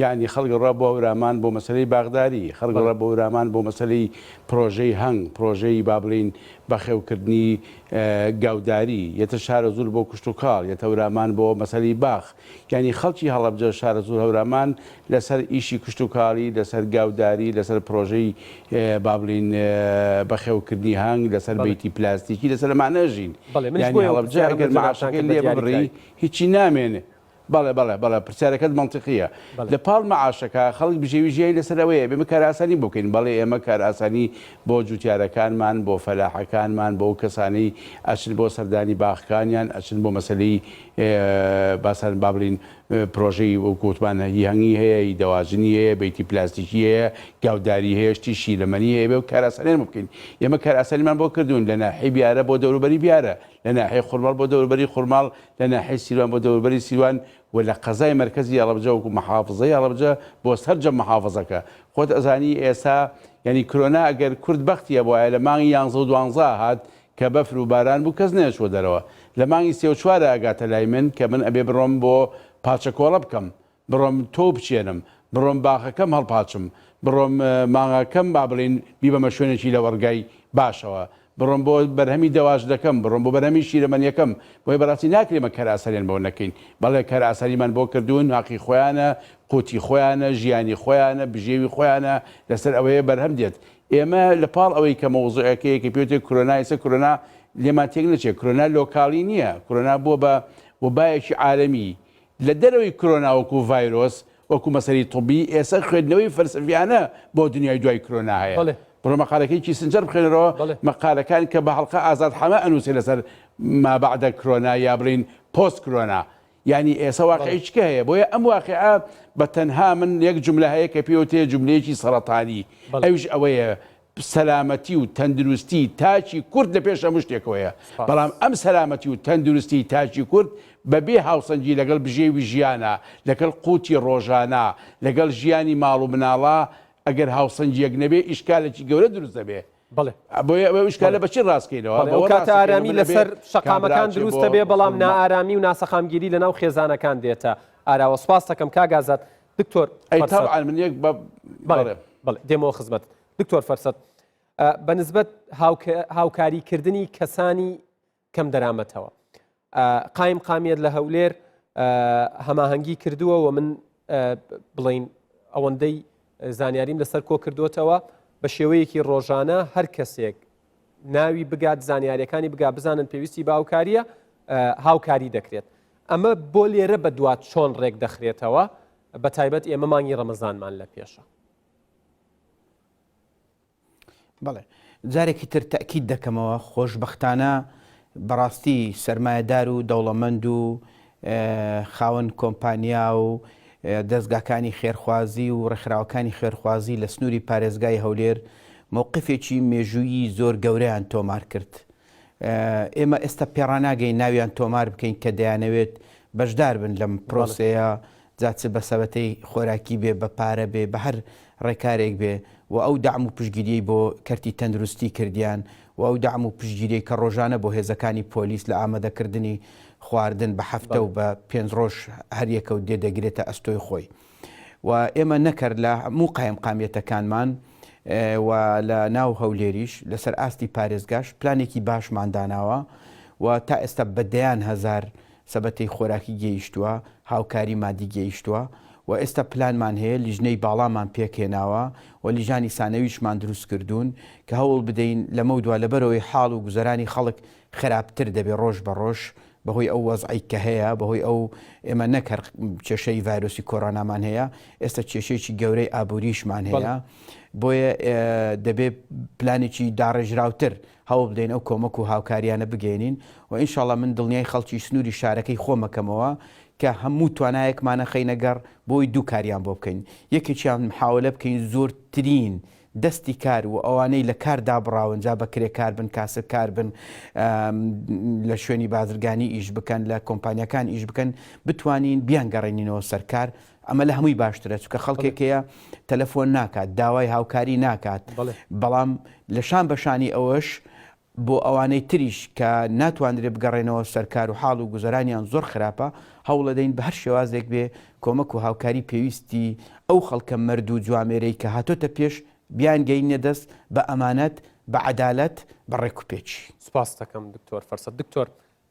یانی خەڵک ڕا بۆ هەورامان بۆ مەسەلەی باغداری خەڵک ڕا بۆ هەورامان بۆ مەسەلەی پرۆژەی هەنگ پرۆژەی با بڵێین بەخێوکردنی گاوداری یەتە شارەزوور بۆ کشتوکاڵ یەتە هەورامان بۆ مەسەلەی باخ یانی خەڵکی هەڵەبجە، شارەزوور، هەورامان لەسەر ئیشی کشتوکاڵی، لەسەر گاوداری، لەسەر پرۆژەی با بڵێین بەخێوکردنی هەنگ، لەسەر بەیتی پلاستیکی، لەسەر ئەمانە ئەژین. یانی هەڵەبجە ئەگەر مەعاشەکەی لێ ببڕی هیچی نامێنێ. بەڵێ بەڵێ بەڵێ پرسیارەکەت مەنتیقییە. لە پاڵ مەعاشەکە خەڵک بژێوی ژیانی لەسەر ئەوەیە ئێمە کارئاسانی بۆ بکەین. بەڵێ ئێمە کارئاسانی بۆ جوتیارەکانمان، بۆ فەلاحەکانمان، بۆ ئەو کەسانەی ئەچن بۆ سەردانی باخکانیان، ئەچن بۆ مەسەلەی باسان با بڵێین پرۆژەی وەکو وتمان هی هەنگی هەیە، هی دەواجنی هەیە، بەیتی پلاستیکی هەیە، گاوداری هەیە، شتی شیرەمەنی هەیە، بێ کارئاسانیان بۆ بکەین. ئێمە کارئاسانیمان بۆ کردوون لە ناحیەی بیارە بۆ دەوروبەری بیارە، لە ناحیەی خورماڵ بۆ دەوروبەری خورماڵ، لە ناحیەی سیروان بۆ دەوروبەری سیروان و لە قەزای مەرکەزی هەڵەبجە وەکو محافزەی هەڵەبجە بۆ سەرجەم محافزەکە. خۆت ئەزانی ئێستا یانی کرۆنا ئەگەر کورد بەختی هەبوایە لە مانگی یانزە و دوانزە هات کە بەفر و باران بوو کەس نەیەچووە دەرەوە. لە مانگی سێ و چوارا ئەگاتە لای من کە من ئەبێ بڕۆم بۆ پاچە کۆڵە بکەم، بڕۆم تۆو بچێنم، بڕۆم باخەکەم هەڵپاچم، بڕۆم مانگاکەم با بڵێین بیبەمە شوێنێکی لەوەڕگای باشەوە، بڕۆم بۆ بەرهەمی دەواجدەکەم، بڕۆم بۆ بەرهەمی شیرەمەنیەکەم. بۆیە بەڕاستی ناکرێ ئێمە کارئاسانیان بۆ نەکەین. بەڵێ کارئاسانیمان بۆ کردوون، هەقی خۆیانە، قوتی خۆیانە، ژیانی خۆیانە، بژێوی خۆیانە، لەسەر ئەوەیە بەرهەم دێت. ئێمە لە پاڵ ئەوەی کە مەوزوعەکەیە کە پێوتێ کرۆنا ئێستا کرۆنا لێمان تێک نەچێت کرۆنا لۆکاڵی نییە کرۆنا بووە بە وەبایەکی عالەمی لە دەرەوەی کرۆنا وەکو ڤایرۆس وەکو مەسەری طبی ئێستا خوێندنەوەی فەلسەفیانە بۆ دنیای دوای کرۆنا هەیە بەڵێ. بڕۆ مەقالەکەی کیسنجەر بخوێنەرەوە بەڵێ. مەقالەکان کە بە هەڵقە ئازاد حەمە ئەنووسێ لەسەر ما بعد کرۆنا یا بڵێین پۆست کرۆنا. یانی ئێسە واقعی چکە هەیە بۆیە ئەم واقعە بە تەنها من یەک جملە هەیە کە پێوتێ جملەیەکی سەرەتانی ئەویش ئەوەیە سەلامەتی و تەندروستی تاکی کورد لە پێش هەموو شتێکەوەیە بەڵام ئەم سەلامەتی و تەندروستی تاکی کورد بەبێ هاوسەنگی لەگەڵ بژێوی ژیانە لەگەڵ قوتی ڕۆژانە لەگەڵ ژیانی ماڵ و مناڵا ئەگەر هاوسەنگیەک نەبێ ئیشکالێکی گەورە دروست دەبێ. بەڵێ. بۆیە ئەو ئیشکالە بە چی ڕاست کەینەوە؟ بەڵێ ئەو کاتە ئارامی لەسەر شەقامەکان دروست دەبێ بەڵام نائارامی و ناسەقامگیری لەناو خێزانەکان دێتە ئاراوە. سوپاست دەکەم کاک ئازاد. دکتۆر ئەی تەبعەن من یەک بە بەڵێ بەڵێ دێمەوە خزمەت. دکتۆر فەرسەت بە نسبەت هاوکاریکردنی کەسانی کەم دەرامەتەوە قایم قامیەت لە هەولێر هەماهەنگی کردووە و من بڵین ئەوەندەی زانیاریم لەسەر کۆ کردوتەوە بە شێوەیەکی ڕۆژانە هەر کەسێک ناوی بگات زانیاریەکانی بگا بزانن پێویستی باوکاریە هاوکاری دەکرێت ئەمە بۆ لێرە بە دوات چۆن ڕێک دەخرێتەوە بە تایبەت ئێمە مانگی ڕەمەزانمان لە پێشە. بەڵێ جارێکی تر تەئکید دەکەمەوە خۆشبەختانە بەڕاستی سەرمایەدار و دەوڵەمەند و خاوەن کۆمپانیا و دەزگاکانی خێرخوازی و ڕێکخراوەکانی خێرخوازی لە سنووری پارێزگای هەولێر مەوقفێکی مێژوویی زۆر گەورەیان تۆمار کرد. ئێمە ئێستا پێڕاناگەین ناویان تۆمار بکەین کە دەیانەوێت بەشدار بن لەم پرۆسەیە جا چ بە سەبەتەی خۆراکی بێ، بە پارە بێ، بە هەر ڕێکارێک بێ و ئەو دەعم و پشتگیریەی بۆ کەرتی تەندروستی کردیان و ئەو دەعم و پشتگیریەی کە ڕۆژانە بۆ هێزەکانی پۆلیس لە ئامادەکردنی خواردن بە هەفتە و بە پێنج ڕۆژ هەر یەکە و دێ دەگرێتە ئەستۆی خۆی و ئێمە نەکەر لە هەموو قایمقامیەتەکانمان و لە ناو هەولێریش لەسەر ئاستی پارێزگاش پلانێکی باشمان داناوە و تا ئێستا بە دەیان هەزار سەبەتەی خۆراکی گەیشتووە، هاوکاری مادی گەیشتووە و ئێستا پلانمان هەیە لیژنەی باڵامان پێکهێناوە و لیژانی سانەویشمان دروست کردوون کە هەوڵ بدەین لەمەودوا لەبەرئەوەی حاڵ و گوزەرانی خەڵک خراپتر دەبێ ڕۆژ بە ڕۆژ بەهۆی ئەو وەزعەی کە هەیە بەهۆی ئەو ئێمە نەک هەر کێشەی ڤایرۆسی کۆرۆنامان هەیە ئێستا کێشەیەکی گەورەی ئابووریشمان هەیە بۆیە دەبێ پلانێکی داڕێژراوتر هەوڵ بدەین ئەو کۆمەک و هاوکاریانە بگەیەنین و ئینشاڵا من دڵنیای خەڵکی سنووری شارەکەی خۆم ئەکەمەوە کە هەموو توانایەکمان ئەخەینە گەڕ بۆی دوو کاریان بۆ بکەین یەکێکیان محاوەلە بکەین زۆرترین دەستی کار و ئەوانەی لە کار دابڕاون جا بە کرێکار بن کاسبکار بن لە شوێنی بازرگانی ئیش بکەن لە کۆمپانیاکان ئیش بکەن بتوانین بیانگەڕێنینەوە سەر کار ئەمە لە هەمووی باشترە چونکە خەڵکێک هەیە تەلەفۆن ناکات داوای هاوکاری ناکات بەڵام لە شان بە شانی ئەوەش بۆ ئەوانەی تریش کە ناتوانرێ بگەڕێنەوە سەر کار و حاڵ و گوزەرانیان زۆر خراپە هەوڵەدەین بە هەر شێوازێک بێ کۆمەک و هاوکاری پێویستی ئەو خەڵکە مەرد و جوامێرەی کە هاتۆتە پێش بیانگەینە دەست بە ئەمانەت بە عەدالەت بە ڕێکوپێکی. سوپاست دەکەم دکتۆر فەرسەت. دکتۆر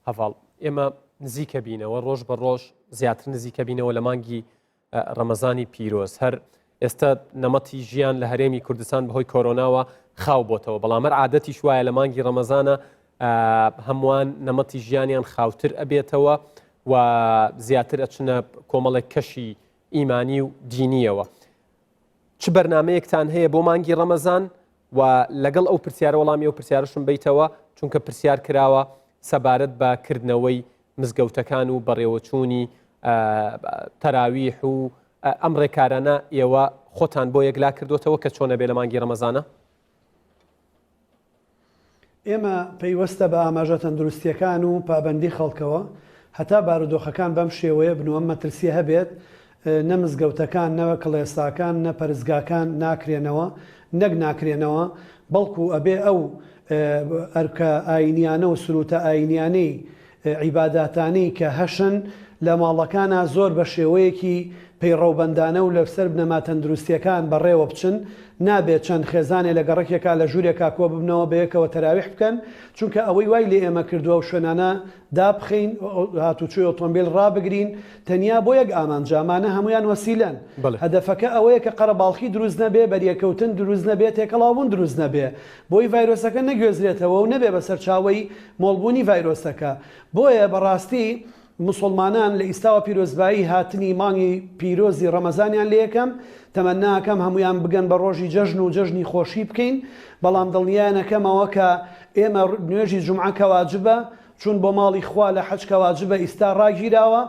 هەڤاڵ ئێمە نزیکە بینەوە ڕۆژ بە ڕۆژ زیاتر نزیکە بینەوە لە مانگی ڕەمەزانی پیرۆز هەر ئێستا نەمەتی ژیان لە هەرێمی کوردستان بەهۆی کۆرۆناوە خاو بۆتەوە بەڵام هەر عادەتیش وایە لە مانگی ڕەمەزانە هەمووان نەمەتی ژیانیان خاوتر ئەبێتەوە و زیاتر ئەچنە کۆمەڵێک کەشی ئیمانی و دینیەوە چ بەرنمەیەکتان هەیە بۆ مانگی ڕەمەزان و لەگەڵ ئەو پرسیارە وەڵامی ئەو پرسیارەشم بەیتەوە چونکە پرسیار کراوە سەبارەت بە کردنەوەی مزگەوتەکان و بەڕێوەچوونی تەراویح و ئەم ڕێکارانە ئێوە خۆتان بۆ یەکلا کردوتەوە کە چۆنە بێ لە مانگی ڕەمەزانە؟ ئێمە پەیوەستە بە ئاماژە تەندروستییەکان و پابەندی خەڵکەوە، هەتا بارودۆخەکان بەم شێوەیە بن و ئەم مەترسییە هەبێت، نە مزگەوتەکان، نە کڵێساکان، نە پەرستگاکان ناکرێنەوە، نەک ناکرێنەوە، بەڵکو ئەبێ ئەو ئەرکە ئایینیانە و سروتە ئایینیانەی عیباداتانەی کە هەشن لە ماڵەکانا زۆر بە شێوەیەکی پەیڕەوبەندانە و لەسەر بنەما تەندروستییەکان بەڕێوە بچن، نابێت چەند خێزانێ لە گەڕەکێکا لە ژوورێکا کۆببنەوە بەیەکەوە تەراویح بکەن، چونکە ئەوەی وای لێ ئێمە کردووە ئەو شوێنانە دابخەین، هاتوچۆی ئۆتۆمبیل ڕابگرین تەنیا بۆ یەک ئامانجە، ئەمانە هەموویان وەسیلەن، هەدەفەکە ئەوەیە کە قەرەباڵخی دروست نەبێ، بەریەکەوتن دروست نەبێ، تێکەڵاوبوون دروست نەبێ. بۆی ڤایرۆسەکە نەگوێزرێتەوە و نەبێ بە سەرچاوەی مۆڵبوونی ڤایرۆسەکە. بۆیە بەڕاستی موسوڵمانان لە ئیستاوە پیرۆزبایی هاتنی مانگی پیرۆزی ڕەمەزانیان لێکەم، تەمەنا ئەکەم هەموویان بگەن بە ڕۆژی جەژن و جەژنی خۆشی بکەین، بەڵام دڵنیایان ئەکەمەوە کە ئێمە نوێژی جومعە کە واجبە، چوون بۆ ماڵی خوا لە حەج کە واجبە ئیستا ڕاگیراوە.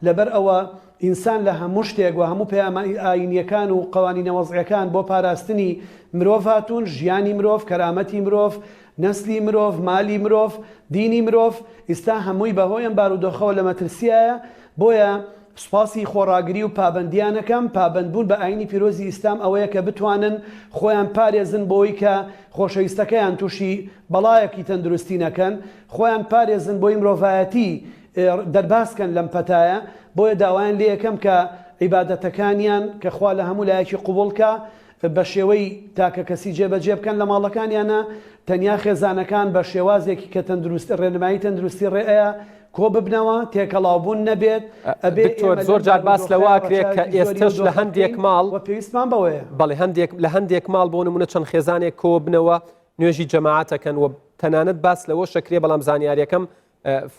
لەبەر ئەوە ئینسان لە هەموو شتێک و هەموو پەیامە ئایینیەکان و قەوانینە وەزعیەکان بۆ پاراستنی مرۆڤ هاتوون، ژیانی مرۆڤ، کەرامەتی مرۆڤ، نەسلی مرۆڤ، مالی مرۆڤ، دینی مرۆڤ، ئیستا هەمووی بە هۆی ئەم بارودۆخەوە لە مەترسیایە، بۆیە سوپاسی خۆڕاگری و پابەندیان ئەکەم، پابەندبوون بە ئایینی پیرۆزی ئیسلام ئەوەیە کە بتوانن خۆیان پارێزن بۆی کە خۆشەویستەکەیان تووشی بەڵایەکی تەندروستی نەکەن، خۆیان پارێزن بۆی مرۆڤایەتی دەرباز کەن لەم پەتایە، بۆیە داوایان لێ ئەکەم کە عیبادەتەکانیان کە خوا لە هەموو لایەکی قبوڵ کا بە شێوەی تاکەکەسی جێبەجێ بکەن لە ماڵەکانیانا، تەنیا خێزانەکان بە شێوازێکی کە تەندروست ڕێنمایی تەندروستی ڕێ ئەیا کۆ ببنەوە، تێکەڵاوبوون نەبێت، ئەبێ دکتۆر ئێمە زۆر لەم جار باس لەوە بارودۆخەیا ئەکرێ کە ڕەچاوێکی زۆری ئێستەش ئەو لە دۆخە هەندێک بکەین ماڵ و پێویستمان بەوەیە. بەڵێ هەندێک لە هەندێک ماڵ بۆ نمونە چەند خێزانێک کۆ بنەوە نوێژی جەماعەت ئەکەن و تەنانەت باس لەوەش ئەکرێ بەڵام زانیاریەکەم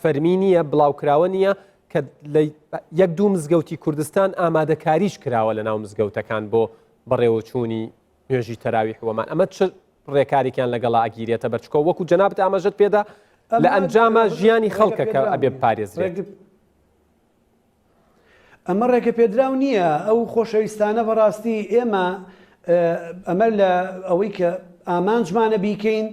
فەرمی نییە بڵاوکراوە نییە کە لە یەک دوو مزگەوتی کوردستان ئامادەکاریش کراوە لە ناو مزگەوتەکان بۆ بەڕێوەچوونی نوێژی تەراویح وەمان ئەمە چ ڕێکارێکیان لەگەڵا ئەگیرێتە بەر چکۆ وەکو جەنابت ئاماژەت پێدا لە ئەنجاما ژیانی خەڵکەکە ئەبێ بپارێزرێت. ئەمە ڕێگەپێدراو نییە، ئەو خۆشەویستانە بەڕاستی ئێمە ئەمە لە ئەوەی کە ئامانجمانە بیکەین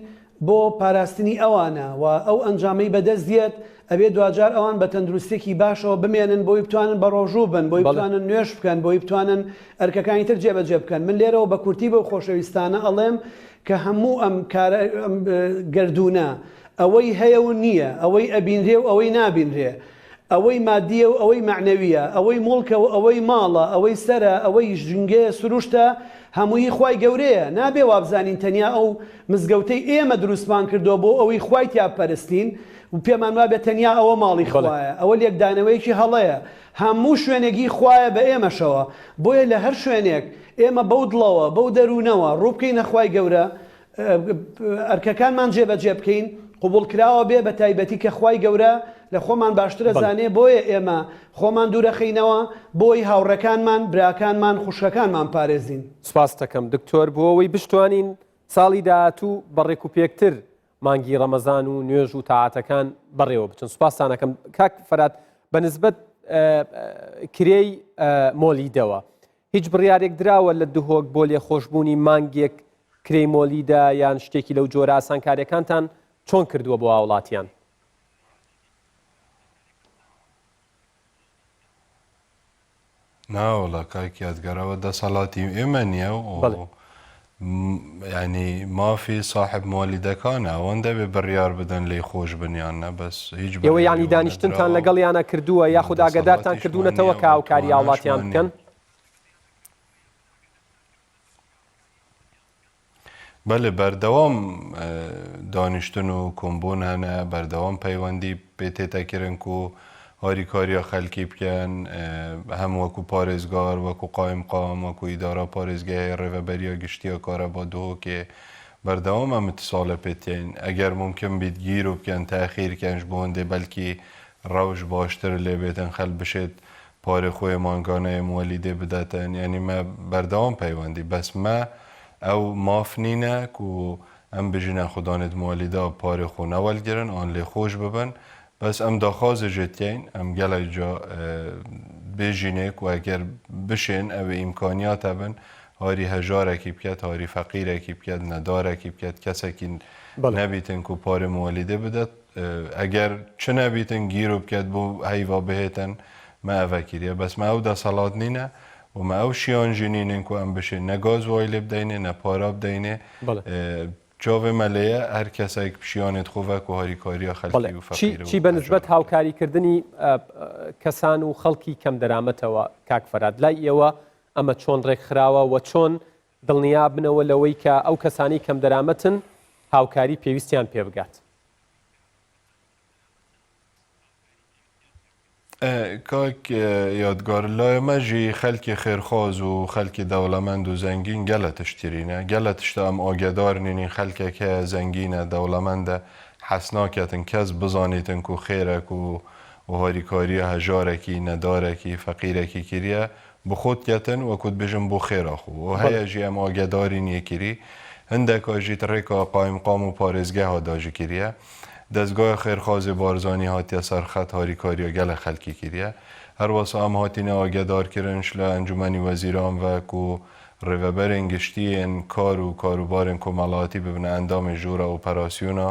بۆ پاراستنی ئەوانە و ئەو ئەنجامەی بەدەست دێت ئەبێ دواجار ئەوان بە تەندروستێکی باشەوە بمێنن بۆی بتوانن بە ڕۆژوو بن بۆی بتوانن نوێژ بکەن بۆی بتوانن ئەرکەکانی تر جێبەجێ بکەن من لێرەوە بە کورتی بەو خۆشەویستانە ئەڵێم کە هەموو ئەم کارە گەردوونە ئەوەی هەیە و نییە ئەوەی ئەبینرێ و ئەوەی نابینرێ ئەوەی مادییە و ئەوەی مەعنەوییە، ئەوەی موڵکە و ئەوەی ماڵە، ئەوەی سەرە، ئەوەی ژینگەیە سروشتە، هەمووی هی خوای گەورەیە، نابێ وابزانین تەنیا ئەو مزگەوتەی ئێمە دروستمان کردووە بۆ ئەوەی خوای تیا بپەرستین و پێمان وابێ تەنیا ئەوە ماڵی خوایە، ئەوە لێکدانەوەیەکی هەڵەیە، هەموو شوێنێک هی خوایە بە ئێمەشەوە، بۆیە لە هەر شوێنێک ئێمە بەو دڵەوە، بەو دەروونەوە ڕووبکەینە خوای گەورە، ئەرکەکانمان جێبەجێ بکەین قبوڵکراوە بێ بە تایبەتی کە خوای گەورە لە خۆمان باشترە زانێ بۆیە ئێمە خۆمان دوورەخەینەوە بۆی هاوڕێکانمان براکانمان خوشکەکانمان پارێزین. سوپاستەکەم دکتۆر بۆ ئەوەی بشتوانین ساڵی داهاتوو بە ڕێکوپێکتر مانگی ڕەمەزان و نوێژ و تاعەتەکان بەڕێوە بچن سوپاستانەکەم کاک فەرات بە نسبەت کرێی مۆلیدەوە هیچ بڕیارێک دراوە لە دهۆک بۆ لێخۆشبوونی مانگێک کرێی مۆلیدە یان شتێکی لەو جۆرە ئاسانکاریەکانتان چۆن کردووە بۆ هاوڵاتیان؟ ناوەڵا کاک یادگار ئەوە دەسەڵاتی ئێمە نییە و یعنی مافی ساحب مۆلیدەکانە ئەوان دەبێ بڕیار بدەن لێی خۆش بن یان نە بەس هیچ ئێوە بڕیاری یانی وا دانیشتنتان نەدراوە و لەگەڵیانە کردووە یاخود ئاگادارتان دەسەڵاتیشمان کردوونەتەوە نییە کە و هاوکاری هاوڵاتیان تواناشمان نییە. بکەن؟ بەلێ بەردەوام دانیشتن و کۆمبوون هەنە، بەردەوام پەیوەندی پێ تێتە کرن کو هاریکاریا خەلکی بکەن، هەم وەکو پارێزگار، وەکو قایمقام، وەکو ئیدارا پارێزگەهێ، ڕێڤەبەریا گشتیا کارەبا دهۆکێ، بەردەوام ئەم ئیتسالە پێ تیەین، ئەگەر مومکن بیت گیرو بکەن، تاخیر کەن ژ بۆ هندێ بەلکی ڕەوش باشتر لێ بێتن خەل بشێت پارێ خۆێ مانگانەێ موەلیدێ بدەتن یانی مە بەردەوام پەیوەندی بەس مە ئەو ماف نینە کو ئەم بژینە خودانێت موەلیدا پارێ خۆ نەوەلگرن ئان لێ خۆش ببن بەس ئەم داخوازێ ژێ تیەین ئەم گەلەک جا بێژینێ کو ئەگەر بشێن ئەوێ ئیمکانیات هەبن هاری هەژارەکی بکەت هاری فەقیرەکی بکەت نەدارەکی بکەت کەسەکی نەبیتن کو پارێ موەلیدێ بدەت ئەگەر چ نەبیتن گیرو بکەت بۆ هەیڤا بهێتن مە ئەڤە کریە بەس مە ئەو دەسەڵات نینە و مە ئەو شیان ژی نینن کو ئەم بشێ نە گاز وای لێ بدەینێ نە پارا بدەینێ چاڤێ مە لێیە هەر کەسێک شیانێت خۆ ڤە کو هاریکاریا خەلکی و فەقیر و چی بە نسبەت هاوکاریکردنی کەسان و خەڵکی کەم دەرامەتەوە کاک فەراد لای ئێوە ئەمە چۆن ڕێکخراوە و چۆن دڵنیابنەوە لەوەی کە ئەو کەسانەی کەمدەرامەتن هاوکاری پێویستیان پێبگات؟ کاک یادگار لای مە ژی خەلکی خێرخواز و خەلکی دەوڵەمەند و زەنگین گەلە تشت کرینە گەلە تشتە ئەم ئاگەدار نینین خەلکێک هەیە زەنگینە دەوڵەمەندە حەس ناکەتن کەس بزانیتن کو خێرەک و و هاریکاریە هەژارەکی نەدارەکی فەقیرەکی کریە بخۆت کەتن وەکو دبێژم بۆ خێرا خو و هەیە ژی ئەم ئاگەداری نیە کری هندەکا ژیت ڕێکا قایمقام و پارێزگەها داژی کریە دەزگای خێرخوازی بارزانی هاتیە سەر خەت هاریکاریا گەلە خەلکی کریە. هەروەسا ئەم هاتینە ئاگەدار کرنش لە ئەنجومەنی وەزیران ڤە کو ڕێڤەبەرێن گشتیێن کار و کاروبارێن کۆمەڵایەتی ببنە ئەندامێ ژوورا ئۆپەراسیۆنا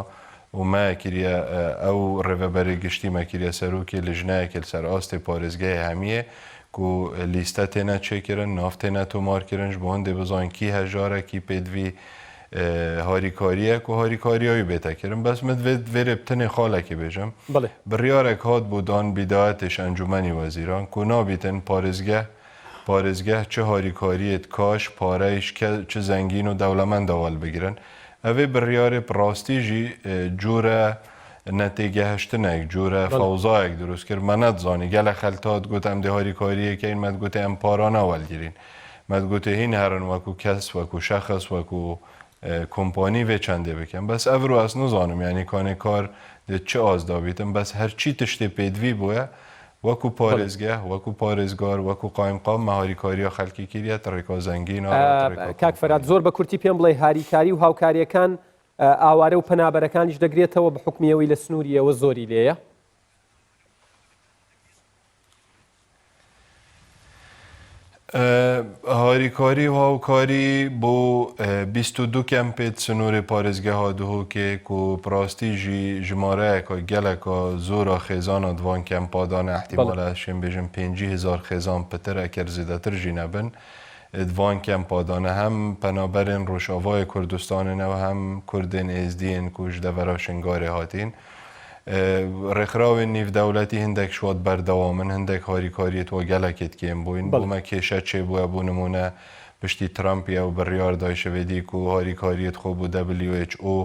و مە کریە ئەو ڕێڤەبەرێ گشتی مە کریە سەرۆکێ لجنەیەکێ لسەر ئاستێ پارێزگەهێ هەمیێ کو لیستە تێنە چێکرن، ناڤ تێنە تۆمار کرن ژ بۆ هندێ بزاین کی هەژارە کی پێدڤی هاریکاریە کو هاریکاریاوی بێتە کرن. بەس من دڤێ دڤێرێ بتنێ خالەکێ بێژم. بەڵێ. بڕیارەک هات بۆ دان بیدایەتێش ئەنجومەنی وەزیران کو نابیتن پارێزگەه پارێزگەه چ هاریکاریێت کاش، پارەیش، کە چ زەنگین و دەوڵەمەندا وەلبگرن. ئەڤێ بڕیارێ پڕاستی ژی جورە نەتێگەهشتنێک، جورە فەوزایەک دروست کرد. مە نەدزانی گەلە خەلت هات گوت ئەم دێ هاریکاریێ کەین، مە دگوتێ ئەم پارانە وەلگرین. مە دگوتێ هین هەرن وەکو کەس، وەکو شەخس، وەکو کۆمپانی ڤێ چەندێ بکەن. بەس ئەڤرۆ ئەس نزانم یانی کانێ کار دێ چ ئاست دا بیتن. بەس هەرچی تشتێ پێدڤی بۆیە وەکو پارێزگەه، وەکو پارێزگار، وەکو قایمقام مە هاریکارییا خەلکی کریە تڕێکا زەنگینا ڕا تڕێکا کاک فەرات کۆمپانینا. زۆر بە کورتی پێم بڵێ هاریکاری و هاوکاریەکان ئاوارە و پەنابەرەکانیش دەگرێتەوە بە حوکمی ئەوەی لە سنووری ئێوە زۆری لێیە؟ هاریکاری و هاوکاری بۆ 22 کەمپێت سنوورێ پارێزگەها دهۆکێ کو پراستی ژی ژمارەیەکا گەلەکا زۆرا خێزانا دوان کەمپا دانە ئەحتیمالە ئەشێم بێژم پێنجی هزار خێزان پتر ئەکەر زێدەتر ژی نەبن دوان کەمپا دانە هەم پەنابەرێن ڕۆژاڤاێ کوردستانێنە و هەم کوردێن ئێزدیێن کو ژ دەڤەرا شنگارێ هاتین. ڕێکخراوێن نیڤدەولەتی هندێک شوات بەردەوامن، هندێک هاریکاریێت وە گەلەکێت کێم بووین، بۆ مە کێشە چێ بووە بۆ نموونە پشتی ترەمپ یەو بڕیار دایشەوێدی کو هاریکاریێت خۆ بۆ WHO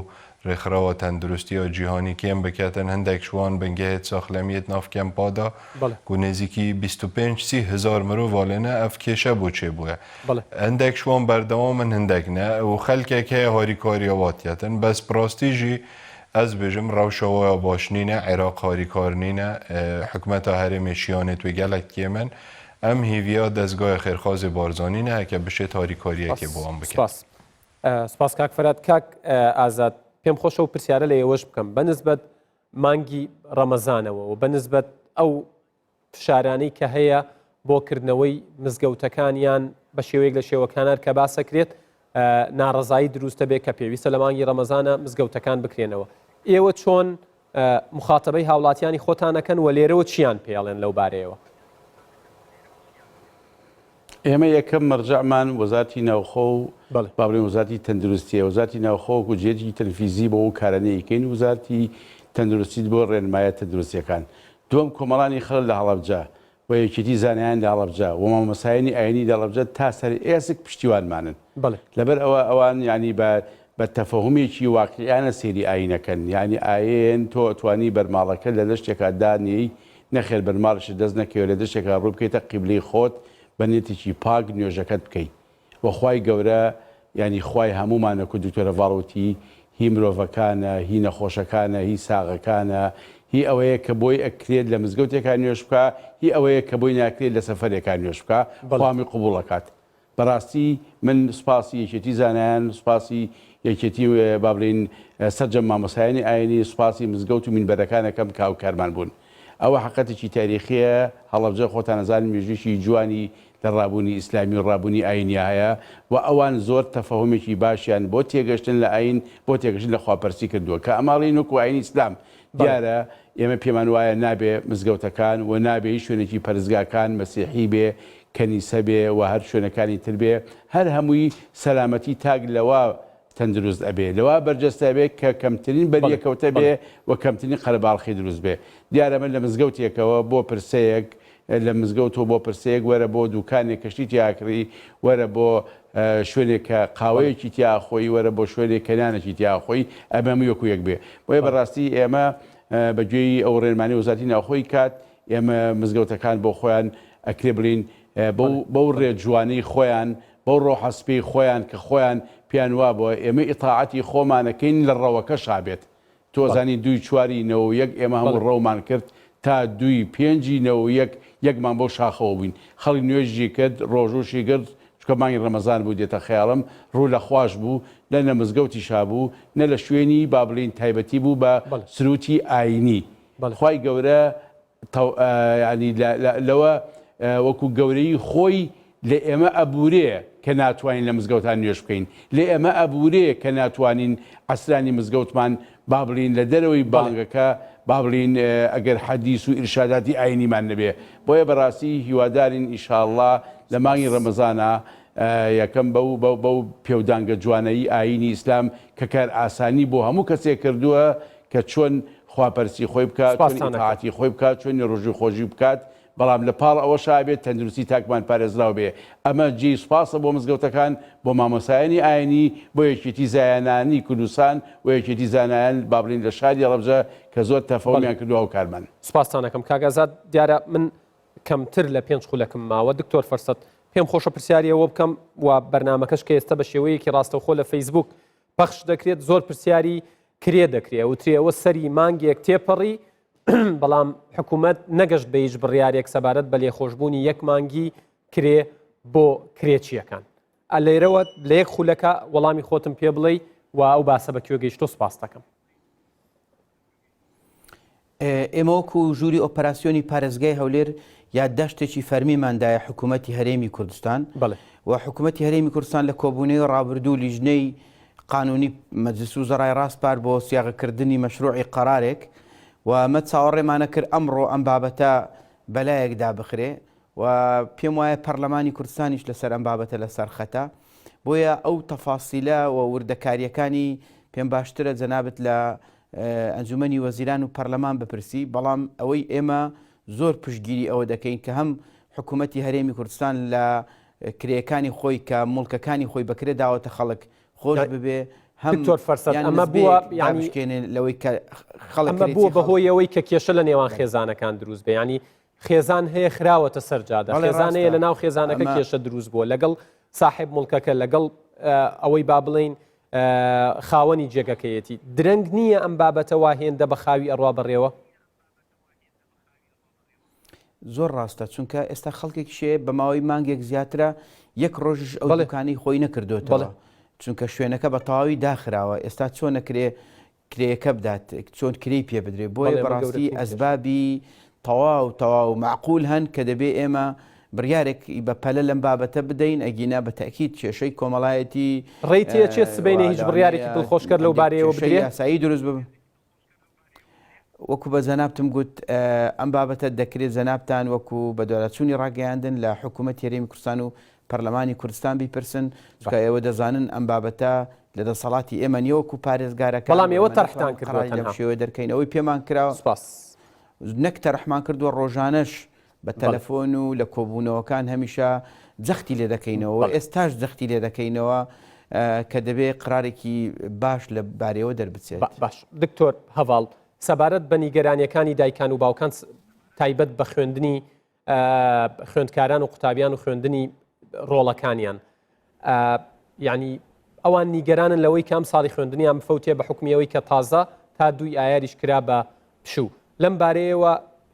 ڕێکخراوە تەندروستیا جیهانی کێم بکەتن، هندێک شوان بنگەهێت ساخلەمیێت ناف کەمپادا کو نێزیکی 25 سی هزار مرۆڤا لێنە ئەڤ کێشە بۆ چێ بووە. هندێک شوان بەردەوامن هندێک نە و خەلکێک هەیە هاریکاریا واتیەتن بەس پراستی ژی ئەز بێژم ڕەوشا ویا باش نینە، عێراق هاریکار نینە، حکومەتا هەرێمێ شیانێت وێ گەلەک کێمن. ئەم هیڤیا دەزگاێ خێرخوازێ بارزانی نە هەکە بشێت هاریکاریەکێ بۆ ئەم بکەن. سپاس. سپاس کاک فەرات. کاک ئازاد پێم خۆشە ئەو پرسیارە لە ئێوەش بکەم بە نسبەت مانگی ڕەمەزانەوە و بە نسبەت ئەو فشارانەی کە هەیە بۆ کردنەوەی مزگەوتەکان یان بە شێوەیەک لە شێوەکانار کە باسەکرێت ناڕەزایی دروستە بێ کە پێویستە لە مانگی ڕەمەزانە مزگەوتەکان بکرێنەوە ئێوە چۆن مخاتەبەی هاوڵاتیانی خۆتانەکەن و لێرەوە چیان پێڵێن لەو بارەیەوە؟ ئێمە یەکەم مەرجەعمان وەزارەتی ناوخۆ و با بڵێین وەزارەتی تەندروستیە، وەزارەتی ناوخۆ وەکو جێگی تەنفیزی بۆ ئەو کارانەی ئەیکەین، وەزارەتی تەندروستیت بۆ ڕێنمایە تەندروستیەکان. دووەم کۆمەڵانی خەڵک لە هەڵەبجە و یەکێتی زانایان لە هەڵەبجە و مامۆستایانی ئاینی لە هەڵەبجە تا سەر ئێسک پشتیوانمانن. لەبەر ئەوە ئەوان یانی بە بە تەفەهومێکی واقیعیانە سەیری ئایین ئەکەن. یانی ئایین تۆ ئەتوانی بەرماڵەکەت لە دەشتێکا دانێی نەخێر بەرماڵیشت دەست نەکەوێ لە دەشتێکا ڕوو بکەیتە قیبلەی خۆت بە نێتێکی پاک نوێژەکەت بکەی. وە خوای گەورە یانی خوای هەموومانە کو دکتۆر هەڤاڵ وتی هی مرۆڤەکانە هی نەخۆشەکانە هی ساغەکانە هی ئەوەیە کە بۆی ئەکرێت لە مزگەوتێکا نوێژ بکا هی ئەوەیە کە بۆی ناکرێت لە سەفەرێکا نوێژ بکا خوا هەمووی قبوڵ ئەکات بەڕاستی من سوپاسی یەکێتی زانایان سوپاسی یەکێتی با بڵێین سەرجەم مامۆستایانی ئاینی سوپاسی مزگەوت و مینبەرەکان ئەکەم کە هاوکارمان بوون ئەوە حەقەتێکی تاریخیە هەڵەبجە خۆتان ئەزانن مێژوویەکی جوانی لە ڕابوونی ئیسلامی و ڕابوونی ئایینیا هەیە و ئەوان زۆر تەفەهومێکی باشیان بۆ تێگەشتن لە ئایین بۆ تێگەشتن لە خواپەرستی کردووە کە ئەمە ئەڵێین وەکو ئایینی ئیسلام دیارە ئێمە پێمان وایە نابێ مزگەوتەکان و نابێ هیچ شوێنێکی پەرستگاکان مەسیحی بێ کەنیسە بێ و هەر شوێنەکانی تر بێ هەر هەمووی سەلامەتی تاک لەوە تەندروست ئەبێ لەوە بەرجەستە ئەبێ کە کەمترین بەریەکەوتە بێ و کەمترین قەرەباڵخی دروست بێ. دیارە من لە مزگەوتێکەوە بۆ پرسەیەک، لە مزگەوتەوە بۆ پرسەیەک وەرە بۆ دوکانێک کە شتی تیا ئەکڕی، وەرە بۆ شوێنێک کە قاوەیەکی تیا ئەخۆی، وەرە بۆ شوێنێک کە نانێکی تیا ئەخۆی، ئەبێ هەمووی وەکوو یەک بێ. بۆیە بە ڕاستی ئێمە بە گوێی ئەو ڕێنمانەی وەزارەتی ناوخۆی کات، ئێمە مزگەوتەکان بۆ خۆیان ئەکرێ بڵێین بەو بەو ڕێ جوانەی خۆیان بەو ڕۆحە سپیەی خۆیان کە خۆیان پێیان وابوە ئێمە ئیتاعەتی خۆمانەکەین لە ڕەوەکەشا بێت تۆ ئەزانی دووی چواری 91 ئێمە هەموو ڕەومان کرد تا دووی پێنجی 91 یەکمان بەو شاخەوە بووین خەڵک نوێژی کرد ڕۆژووشی گرت چونکە مانگی ڕەمەزان بوو دێتە خەیاڵم ڕوو لە خواش بوو نە لە مزگەوتیشا بوو نە لە شوێنی با بڵێین تایبەتی بوو بە سروتی ئاینی خوای گەورە. یانی لەوە وەکو گەورەی خۆی لە ئێمە ئەبورێ کە ناتوانین لە مزگەوتان نوێژ بکەین، لە ئێمە ئەبورێ کە ناتوانین عەسرانی مزگەوتمان با بڵێین لە دەرەوەی بانگەکە با بڵێین ئەگەر حەدیس و ئیرشاداتی ئاینیمان نەبێ. بۆیە بەڕاستی هیوادارین ئیشاڵڵا لە مانگی ڕەمەزانا یەکەم بەو بەو پێودانگە جوانەی ئایینی ئیسلام کە کارئاسانی بۆ هەموو کەسێک کردووە کە چۆن خواپەرستی خۆی بکات، چۆن سوپاستان ئەکەم. ئیتاعەتی خۆی بکات، چۆن ڕۆژووی خۆشی بکات، بەڵام لە پاڵ ئەوەشا ئەبێت تەندروستی تاکمان پارێزراو بێ. ئەمە جێی سوپاسە بۆ مزگەوتەکان، بۆ مامۆستایانی ئاینی، بۆ یەکێتی زایانانی کوردستان و یەکێتی زانایان با بڵێین لە شاری هەڵەبجە کە زۆر بەڵێ. تەفەومیان کردووە هاوکارمان. سوپاستان ئەکەم کاک ئازاد. دیارە من کەمتر لە پێنج خولەکم ماوە دکتۆر فەرسەت، پێم خۆشە پرسیاری ئەوە بکەم و بەرنامەکەش کە ئێستا بە شێوەیەکی ڕاستەوخۆ لە فەیسبووک پەخش دەکرێت زۆر پرسیاری کرێ دەکرێ وترێ ئەوە سەری مانگێک تێپەڕی بەڵام حکوومەت نەگەشت بە هیچ بڕیارێک سەبارەت بە لێخۆشببوونی یەک مانگی کرێ بۆ کرێچیەکان لێرەوە لە یەک خولەکە وەڵامی خۆتم پێ بڵێ و ئەو باسە بە کوێ گەیشتۆ سپاس دەکەم. ئێمە وەکو ژووری ئۆپەراسیۆنی پارێزگای هەولێر یادداشتێکی فەرمیمان دایە حکوومەتی هەرێمی کوردستان و حکوومەتی هەرێمی کوردستان لە کۆبوونەوەی ڕابردوو لیژنەی قانونی مەجلس وزەرای ڕاسپارد بۆ سیاغەکردنی مەشروعی قەرارێک و ئەمە چاوەڕێمانە کرد ئەمڕۆ ئەم بابەتە بەلایەکدا بخرێ و پێم وایە پەرلەمانی کوردستانیش لەسەر ئەم بابەتە لەسەر خەتە بۆیە ئەو تەفاسیلە و وردەکاریەکانی پێم باشترە جەنابت لە ئەنجومەنی وەزیران و پەرلەمان بپرسی، بەڵام ئەوەی ئێمە زۆر پشتگیری ئەوە دەکەین کە هەم حکوومەتی هەرێمی کوردستان لە کرێیەکانی خۆی کە موڵکەکانی خۆی بە کرێ داوەتە خەڵک خۆش ببێ هەم دکتۆر فەرسەت یان ئەمە بووە نزبەیەک یانی دابشکێنێ لەوەی کە خەڵک ئەمە کرێچی بووە خەڵک بەهۆی ئەوەی کە کێشە لە نێوان خێزانەکان دروست بێ یانی خێزان هەیە خراوەتە سەر جادە بەڵێ خێزان هەیە ڕاستە لە ناو خێزانەکە ئەمە کێشە دروست بووە لەگەڵ ساحێب موڵکەکە لەگەڵ ئەوەی با بڵێین خاوەنی جێگەکەیەتی. درەنگ نییە ئەم بابەتە وا هێندە بە خاوی ئەڕوا بەڕێوە؟ زۆر ڕاستە چونکە ئێستا خەڵکێکیش هەیە بە ماوەی مانگێک زیاترە یەک ڕۆژیش ئەو دوکانەی خۆی نەکردوێتەوە چونکە شوێنەکە بە تەواوی داخراوە ئێستا چۆنەکرێ کرێیەکە بدات چۆن کرێی پێ بدرێ بۆیە بەڕاستی ئەسبابی تەواو تەواو مەعقول هەن کە دەبێ ئێمە بڕیارێک بە پەلە لەم بابەتە بدەین ئەگینا بە تەئکید کێشەی کۆمەڵایەتی ڕێی تێچێ سبەینێ هیچ بڕیارێکی دڵخۆشکەر لەو بارەیەوە بدرێ؟ یاسایی دروست ببن. وەکو بە جەنابتم گوت ئەم بابەتە دەکرێت جەنابتان وەکو بەدواداچوونی ڕاگەیاندن لە حکوومەتی هەرێمی کوردستان و پەرلەمانی کوردستان بیپرسن، چونکە ئێوە دەزانن ئەم بابەتە لە دەسەڵاتی ئێمە نییە وەکو پارێزگارەکان بەڵام و ئێوە ئێمە تەرحتان ناتوانین کردووە قەراری لەم تەنها. شێوەیە دەرکەین ئەوەی پێمان کرا سوپاس. نەک تەرحمان کردووە ڕۆژانەش بە بەڵێ. تەلەفۆن و لە کۆبوونەوەکان هەمیشە جەختی لێ دەکەینەوە و بەڵێ. ئێستاش جەختی لێ دەکەینەوە کە دەبێ قەرارێکی باش لە بارەیەوە دەربچێت. باش دکتۆر هەڤاڵ سەبارەت بە نیگەرانیەکانی دایکان و باوکان تایبەت بە خوێندنی خوێندکاران و قوتابیان و خوێندنی ڕۆڵەکانیان یعنی ئەوان نیگەرانن لەوەی کام ساڵی خوێندنیان بفەوتێ بە حکومیەوەی کە تازە تا دووی ئایاریش کرا بە پشوو لەم بارەیەوە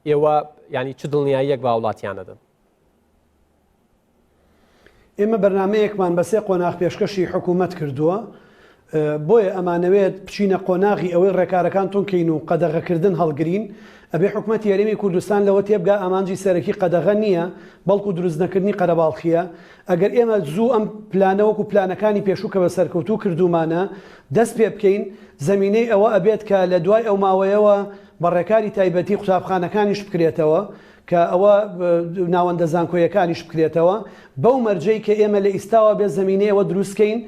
ئێوە ینی چ دڵنیاییەک بە وڵاتیانە دەن ئێمە بەرنامەیەکمان بە سێ قۆناغ پێشکەشی حکوومەت کردووە، بۆیە ئەمانەوێت بچینە قۆناغی ئەوەی ڕێکارەکان توند کەین و قەدەغەکردن هەڵگرین، ئەبێ حکومەتی هەرێمی کوردستان لەوە تێبگا ئامانجی سەرەکی قەدەغە نییە، بەڵکو دروستنەکردنی قەرەباڵخییە، ئەگەر ئێمە زوو ئەم پلانە وەکو پلانەکانی پێشوو کە بە سەرکەوتوو کردوومانە دەست پێ بکەین، زەمینەی ئەوە ئەبێت کە لە دوای ئەو ماوەیەوە بە ڕێکاری تایبەتی قوتابخانەکانیش بکرێتەوە. کە ئەوە ناوەندە زانکۆیەکانیش بکرێتەوە بەو مەرجەی کە ئێمە لە ئیستاوە بێ زەمینەی ئەوە دروست کەین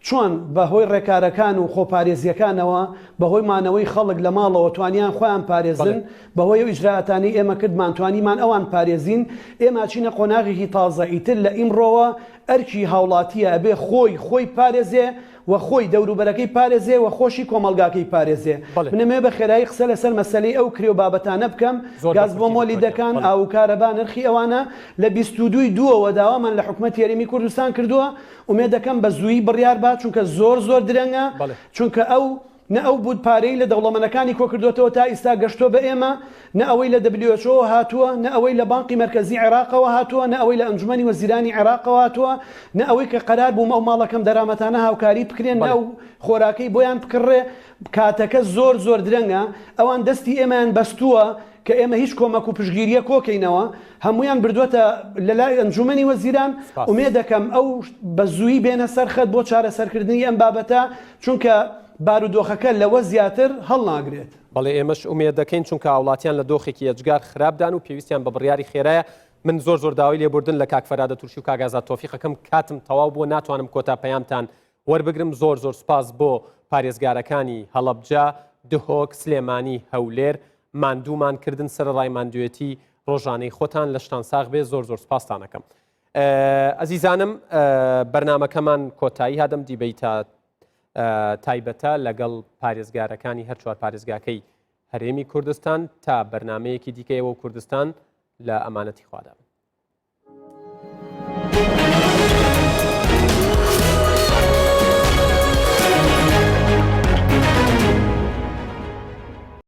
چۆن بە هۆی ڕێکارەکان و خۆپارێزیەکانەوە بە هۆی مانەوەی خەڵک لە ماڵەوە توانیان خۆیان پارێزن بە هۆی ئەو ئیجرائاتانەی ئێمە کردمان توانیمان ئەوان پارێزین ئێمە ئەچینە قۆناغێکی تازە ئیتر لە ئیمڕۆوە ئەرکی هاوڵاتیە ئەبێ خۆی خۆی پارێزێ و خۆی دەوروبەرەکەی پارێزێ و خۆشی کۆمەڵگاکەی پارێزێ. بەڵێ. من ئەمەوێ بە خێرایی قسە لەسەر مەسەلەی ئەو کرێ و بابەتانە بکەم، زۆر بە گاز بۆ کورتی دکتۆر گیان. مۆلیدەکان، بەڵێ. ئاو و کارەبا، نرخی ئەوانە، لە 22 ی دووەوە داوامان لە حکومەتی هەرێمی کوردستان کردووە، ئومێد دەکەم بە زوویی بڕیار با، چونکە زۆر زۆر درەنگە، بەڵێ. چونکە ئەو. نە ئەو بود پارەی لە دەوڵەمەنەکانی کۆکردۆتەوە تا ئیستا گەشتوە بە ئێمە، نە ئەوەی لە WHO وە هاتووە، نە ئەوەی لە بانقی مەرکەزی عێراقەوە هاتووە، نە ئەوەی لە ئەنجومەنی وەزیرانی عێراقەوە هاتووە، نە ئەوەی کە قەرار بووم ئەو ماڵە کەم دەرامەتانە هاوکاری بکرێن، نە ئەو خۆراکەی بۆیان بکڕرێ، کاتەکە زۆر زۆر درەنگە، ئەوان دەستی ئێمەیان بەستووە کە ئێمە هیچ کۆمەک و پشتگیرییەک کۆکەینەوە، هەموویان بردووەتە لە لای ئەنجومەنی وەزیران، ئومێدەکەم ئەو بە زوویی بێنە سەر خەت بۆ چارەسەرکردنی ئەم بابەتە، چونکە بارودۆخەکە لەوە زیاتر هەڵناگرێت. بەڵێ ئێمەش ئومێد دەکەین چونکە هاوڵاتیان لە دۆخێکی یەجگار خراپدان و پێویستیان بە بڕیاری خێرایە، من زۆر زۆر داوای لێبوردن لە کاک فەرادە تورشی و کاک ئازاد تۆفیق ئەکەم کاتم تەواو بووە ناتوانم کۆتا پەیامتان وەربگرم زۆر زۆر سوپاس بۆ پارێزگارەکانی هەڵەبجە، دهۆک، سلێمانی، هەولێر ماندوومان کردن سەرەڕای ماندوێتی ڕۆژانەی خۆتان لەشتان ساغ بێ زۆر زۆر سوپاستان ئەکەم ئەزیزانم بەرنمەکەمان کۆتایی هادەم دیبەیتە تایبەتە لەگەڵ پارێزگارەکانی هەر چوار پارێزگاکەی هەرێمی کوردستان تا بەرنمەیەکی دیکەیەوە کوردستان لە ئەمانەتی خوادا.